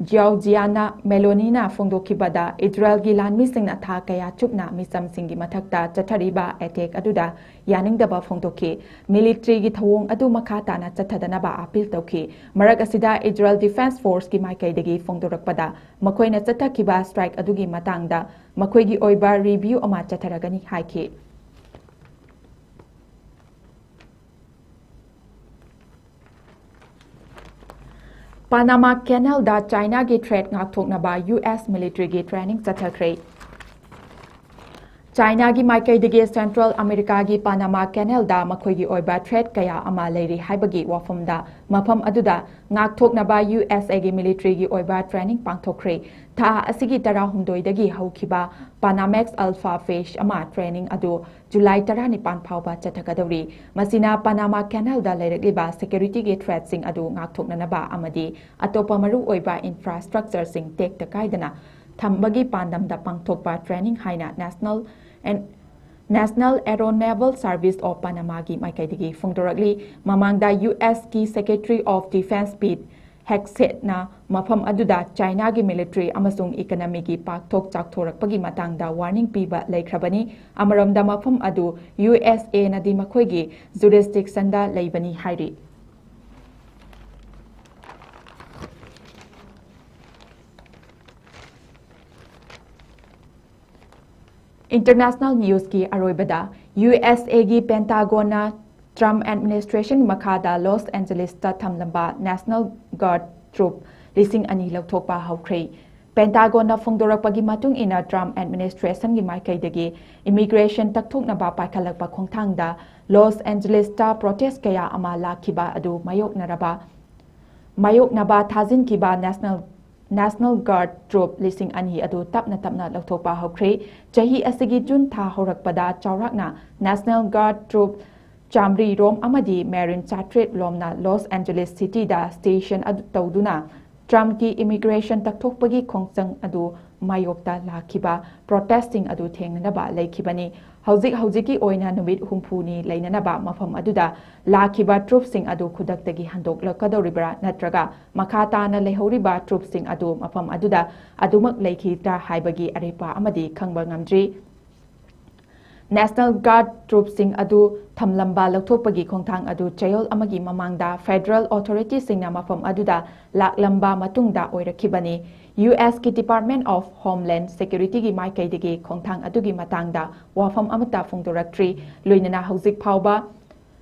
ꯖꯤꯌꯥꯎꯖꯤꯌꯥꯅ ꯃꯦꯂꯣꯅꯤꯅ ꯐꯣꯡꯗꯣꯛꯈꯤꯕꯗ, ꯏꯖꯔꯦꯜꯒꯤ ꯂꯥꯟꯃꯤꯁꯤꯡꯅ ꯊꯥ ꯀꯌꯥ ꯆꯨꯞꯅ ꯃꯤꯆꯝꯁꯤꯡꯒꯤ ꯃꯊꯛꯇ ꯆꯠꯊꯔꯤꯕ ꯑꯦꯇꯦꯛ ꯑꯗꯨꯗ ꯌꯥꯅꯤꯡꯗꯕ ꯐꯣꯡꯗꯣꯛꯈꯤ꯫ ꯃꯤꯂꯤꯇ꯭ꯔꯤꯒꯤ ꯊꯧꯑꯣꯡ ꯑꯗꯨ ꯃꯈꯥ ꯇꯥꯅ ꯆꯠꯊꯗꯅꯕ ꯑꯄꯤꯜ ꯇꯧꯈꯤ꯫ ꯃꯔꯛ ꯑꯁꯤꯗ, ꯏꯖꯔꯦꯜ ꯗꯤꯐꯦꯟꯁ ꯐꯣꯔꯁꯀꯤ ꯃꯥꯏꯀꯩꯗꯒꯤ ꯐꯣꯡꯗꯣꯔꯛꯄꯗ, ꯃꯈꯣꯏꯅ ꯆꯠꯊꯈꯤꯕ ꯁ꯭ꯇ꯭ꯔꯥꯏꯛ ꯑꯗꯨꯒꯤ ꯃꯇꯥꯡꯗ ꯃꯈꯣꯏꯒꯤ ꯑꯣꯏꯕ ꯔꯤꯚ꯭ꯌꯨ ꯑꯃ ꯆꯠꯊꯔꯒꯅꯤ ꯍꯥꯏꯈꯤ꯫ ꯄꯥꯅꯥꯃꯥ ꯀꯦꯅꯦꯜꯗ ꯆꯥꯏꯅꯥꯒꯤ ꯊ꯭ꯔꯦꯠ ꯉꯥꯛꯊꯣꯛꯅꯕ ꯌꯨ ꯑꯦꯁ ꯃꯤꯂꯤꯇ꯭ꯔꯤꯒꯤ ꯇ꯭ꯔꯦꯅꯤꯡ ꯆꯠꯊꯈ꯭ꯔꯦ꯫ ꯆꯥꯏꯅꯥꯒꯤ ꯃꯥꯏꯀꯩꯗꯒꯤ ꯁꯦꯟꯇ꯭ꯔꯦꯜ ꯑꯃꯦꯔꯤꯀꯥꯒꯤ ꯄꯥꯅꯥꯃꯥ ꯀꯦꯅꯦꯜꯗ ꯃꯈꯣꯏꯒꯤ ꯑꯣꯏꯕ ꯊ꯭ꯔꯦꯠ ꯀꯌꯥ ꯑꯃ ꯂꯩꯔꯤ ꯍꯥꯏꯕꯒꯤ ꯋꯥꯐꯝꯗ ꯃꯐꯝ ꯑꯗꯨꯗ ꯉꯥꯛꯊꯣꯛꯅꯕ ꯌꯨ ꯑꯦꯁ ꯑꯦꯒꯤ ꯃꯤꯂꯤꯇ꯭ꯔꯤꯒꯤ ꯑꯣꯏꯕ ꯇ꯭ꯔꯦꯅꯤꯡ ꯄꯥꯡꯊꯣꯛꯈ꯭ꯔꯦ꯫ ꯊꯥ ꯑꯁꯤꯒꯤ ꯇꯔꯥꯍꯨꯝꯗꯣꯏꯗꯒꯤ ꯍꯧꯈꯤꯕ ꯄꯥꯅꯥꯃꯦꯛꯁ ꯑꯜꯐꯥ ꯐꯦꯖ ꯑꯃ ꯇ꯭ꯔꯦꯅꯤꯡ ꯑꯗꯨ ꯖꯨꯂꯥꯏ ꯇꯔꯥꯅꯤꯄꯥꯟ ꯐꯥꯎꯕ ꯆꯠꯊꯒꯗꯧꯔꯤ꯫ ꯃꯁꯤꯅ ꯄꯥꯅꯥꯃꯥ ꯀꯦꯅꯦꯜꯗ ꯂꯩꯔꯛꯂꯤꯕ ꯁꯦꯀ꯭ꯌꯨꯔꯤꯇꯤꯒꯤ ꯊ꯭ꯔꯦꯠꯁꯤꯡ ꯑꯗꯨ ꯉꯥꯛꯊꯣꯛꯅꯅꯕ ꯑꯃꯗꯤ ꯑꯇꯣꯞꯄ ꯃꯔꯨꯑꯣꯏꯕ ꯏꯟꯐ꯭ꯔꯥꯁ꯭ꯇ꯭ꯔꯛꯆꯔꯁꯤꯡ ꯇꯦꯛꯇ ꯀꯥꯏꯗꯅ ꯊꯝꯕꯒꯤ ꯄꯥꯟꯗꯝꯗ ꯄꯥꯡꯊꯣꯛꯄ ꯇ꯭ꯔꯦꯅꯤꯡ ꯍꯥꯏꯅ ꯅꯦꯁꯅꯦꯜ ꯑꯦꯟ-, ꯅꯦꯁꯅꯦꯜ ꯑꯦꯔꯣꯅꯦꯚꯜ ꯁꯥꯔꯚꯤꯁ ꯑꯣꯐ ꯄꯥꯅꯥꯃꯥꯒꯤ ꯃꯥꯏꯀꯩꯗꯒꯤ ꯐꯣꯡꯗꯣꯔꯛꯂꯤ꯫ ꯃꯃꯥꯡꯗ ꯌꯨ ꯑꯦꯁꯀꯤ ꯁꯦꯀ꯭ꯔꯦꯇꯔꯤ ꯑꯣꯐ ꯗꯤꯐꯦꯟꯁ ꯄꯤꯠ ꯍꯦꯒꯁꯦꯠꯅ ꯃꯐꯝ ꯑꯗꯨꯗ ꯆꯥꯏꯅꯥꯒꯤ ꯃꯤꯂꯤꯇ꯭ꯔꯤ ꯑꯃꯁꯨꯡ ꯏꯀꯅꯃꯤꯒꯤ ꯄꯥꯛꯊꯣꯛ ꯆꯥꯎꯊꯣꯔꯛꯄꯒꯤ ꯃꯇꯥꯡꯗ ꯋꯥꯔꯅꯤꯡ ꯄꯤꯕ ꯂꯩꯈ꯭ꯔꯕꯅꯤ꯫ ꯑꯃꯔꯣꯝꯗ, ꯃꯐꯝ ꯑꯗꯨ ꯌꯨ ꯑꯦꯁ ꯑꯦꯅꯗꯤ ꯃꯈꯣꯏꯒꯤ ꯖꯨꯔꯤꯁꯗꯤꯛꯁꯟꯗ ꯂꯩꯕꯅꯤ ꯍꯥꯏꯔꯤ꯫ International newsꯀꯤ ꯑꯔꯣꯏꯕꯗ, USAꯒꯤ Pentagonꯅ Trump administration ꯃꯈꯥꯗ Los Angelesꯇ ꯊꯝꯂꯝꯕ National Guard troop ꯂꯤꯁꯤꯡ ꯑꯅꯤ ꯂꯧꯊꯣꯛꯄ ꯍꯧꯈ꯭ꯔꯦ꯫ Pentagonꯅ ꯐꯣꯡꯗꯣꯔꯛꯄꯒꯤ ꯃꯇꯨꯡ ꯏꯟꯅ, Trump administrationꯒꯤ ꯃꯥꯏꯀꯩꯗꯒꯤ immigration ꯇꯛꯊꯣꯛꯅꯕ ꯄꯥꯏꯈꯠꯂꯛꯄ ꯈꯣꯡꯊꯥꯡꯗ Los Angelesꯇ protest ꯀꯌꯥ ꯑꯃ ꯂꯥꯛꯈꯤꯕ ꯑꯗꯨ ꯃꯥꯌꯣꯛꯅꯔꯕ ꯃꯥꯌꯣꯛꯅꯕ ꯊꯥꯖꯤꯟꯈꯤꯕ National National Guard troop ꯂꯤꯁꯤꯡ ꯑꯅꯤ ꯑꯗꯨ ꯇꯞꯅ ꯇꯞꯅ ꯂꯧꯊꯣꯛꯄ ꯍꯧꯈ꯭ꯔꯦ꯫ ꯆꯍꯤ ꯑꯁꯤꯒꯤ ꯖꯨꯟ ꯊꯥ ꯍꯧꯔꯛꯄꯗ ꯆꯥꯎꯔꯥꯛꯅ National Guard troop ꯆꯥꯃꯔꯤ ꯔꯣꯝ ꯑꯃꯗꯤ Marine ꯆꯥꯇ꯭ꯔꯦꯠ ꯂꯣꯝꯅ Los Angeles cityꯗ station ꯑꯗꯨ ꯇꯧꯗꯨꯅ Trumpꯀꯤ immigration ꯇꯛꯊꯣꯛꯄꯒꯤ ꯈꯣꯡꯆꯪ ꯑꯗꯨ ꯃꯥꯌꯣꯛꯇ ꯂꯥꯛꯈꯤꯕ protestꯁꯤꯡ ꯑꯗꯨ ꯊꯦꯡꯅꯅꯕ ꯂꯩꯈꯤꯕꯅꯤ꯫ ꯍꯧꯖꯤꯛ ꯍꯧꯖꯤꯛꯀꯤ ꯑꯣꯏꯅ ꯅꯨꯃꯤꯠ ꯍꯨꯝꯐꯨꯅꯤ ꯂꯩꯅꯅꯕ ꯃꯐꯝ ꯑꯗꯨꯗ ꯂꯥꯛꯈꯤꯕ troopꯁꯤꯡ ꯑꯗꯨ ꯈꯨꯗꯛꯇꯒꯤ ꯍꯟꯗꯣꯛꯂꯛꯀꯗꯧꯔꯤꯕ꯭ꯔꯥ ꯅꯠꯇ꯭ꯔꯒ ꯃꯈꯥ ꯇꯥꯅ ꯂꯩꯍꯧꯔꯤꯕ troopꯁꯤꯡ ꯑꯗꯨ ꯃꯐꯝ ꯑꯗꯨꯗ ꯑꯗꯨꯃꯛ ꯂꯩꯈꯤꯗ꯭ꯔꯥ ꯍꯥꯏꯕꯒꯤ ꯑꯔꯦꯞꯄ ꯑꯃꯗꯤ ꯈꯪꯕ ꯉꯝꯗ꯭ꯔꯤ꯫ National Guard troopꯁꯤꯡ ꯑꯗꯨ ꯊꯝꯂꯝꯕ ꯂꯧꯊꯣꯛꯄꯒꯤ ꯈꯣꯡꯊꯥꯡ ꯑꯗꯨ ꯆꯌꯣꯜ ꯑꯃꯒꯤ ꯃꯃꯥꯡꯗ federal authorityꯁꯤꯡꯅ ꯃꯐꯝ ꯑꯗꯨꯗ ꯂꯥꯛꯂꯝꯕ ꯃꯇꯨꯡꯗ ꯑꯣꯏꯔꯛꯈꯤꯕꯅꯤ꯫ USꯀꯤ Department of Homeland Securityꯒꯤ ꯃꯥꯏꯀꯩꯗꯒꯤ ꯈꯣꯡꯊꯥꯡ ꯑꯗꯨꯒꯤ ꯃꯇꯥꯡꯗ ꯋꯥꯐꯝ ꯑꯃꯠꯇ ꯐꯣꯡꯗꯣꯔꯛꯇ꯭ꯔꯤ꯫ ꯂꯣꯏꯅꯅ ꯍꯧꯖꯤꯛ ꯐꯥꯎꯕ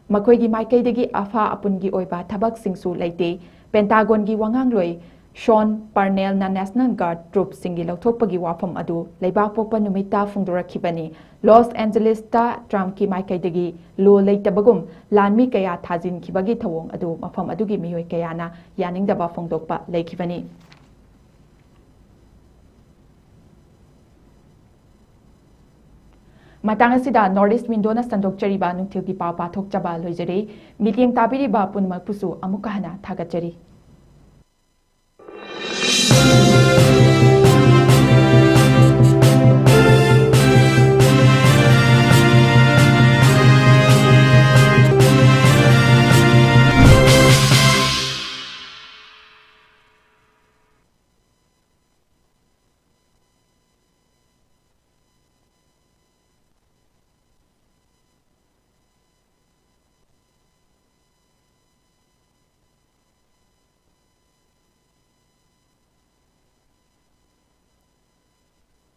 ꯃꯈꯣꯏꯒꯤ ꯃꯥꯏꯀꯩꯗꯒꯤ ꯑꯐ ꯑꯄꯨꯟꯒꯤ ꯑꯣꯏꯕ ꯊꯕꯛꯁꯤꯡꯁꯨ ꯂꯩꯇꯦ꯫ Pentagonꯒꯤ ꯋꯥꯉꯥꯡꯂꯣꯏ Sean Parnellꯅ National Guard troopꯁꯤꯡꯒꯤ ꯂꯧꯊꯣꯛꯄꯒꯤ ꯋꯥꯐꯝ ꯑꯗꯨ ꯂꯩꯕꯥꯛꯄꯣꯛꯄ ꯅꯨꯃꯤꯠꯇ ꯐꯣꯡꯗꯣꯔꯛꯈꯤꯕꯅꯤ꯫ Los Angelesꯇ Trumpꯀꯤ ꯃꯥꯏꯀꯩꯗꯒꯤ ꯂꯣ ꯂꯩꯇꯕꯒꯨꯝ ꯂꯥꯟꯃꯤ ꯀꯌꯥ ꯊꯥꯖꯤꯟꯈꯤꯕꯒꯤ ꯊꯧꯑꯣꯡ ꯑꯗꯨ ꯃꯐꯝ ꯑꯗꯨꯒꯤ ꯃꯤꯑꯣꯏ ꯀꯌꯥꯅ ꯌꯥꯅꯤꯡꯗꯕ ꯐꯣꯡꯗꯣꯛꯄ ꯂꯩꯈꯤꯕꯅꯤ꯫ ꯃꯇꯥꯡ ꯑꯁꯤꯗ North East Windowꯅ ꯁꯟꯗꯣꯛꯆꯔꯤꯕ ꯅꯨꯡꯊꯤꯜꯒꯤ ꯄꯥꯎ ꯄꯥꯊꯣꯛꯆꯕ ꯂꯣꯏꯖꯔꯦ꯫ ꯃꯤꯠꯌꯦꯡ ꯇꯥꯕꯤꯔꯤꯕ ꯄꯨꯝꯅꯃꯛꯄꯨꯁꯨ ꯑꯃꯨꯛꯀ ꯍꯟꯅ ꯊꯥꯒꯠꯆꯔꯤ꯫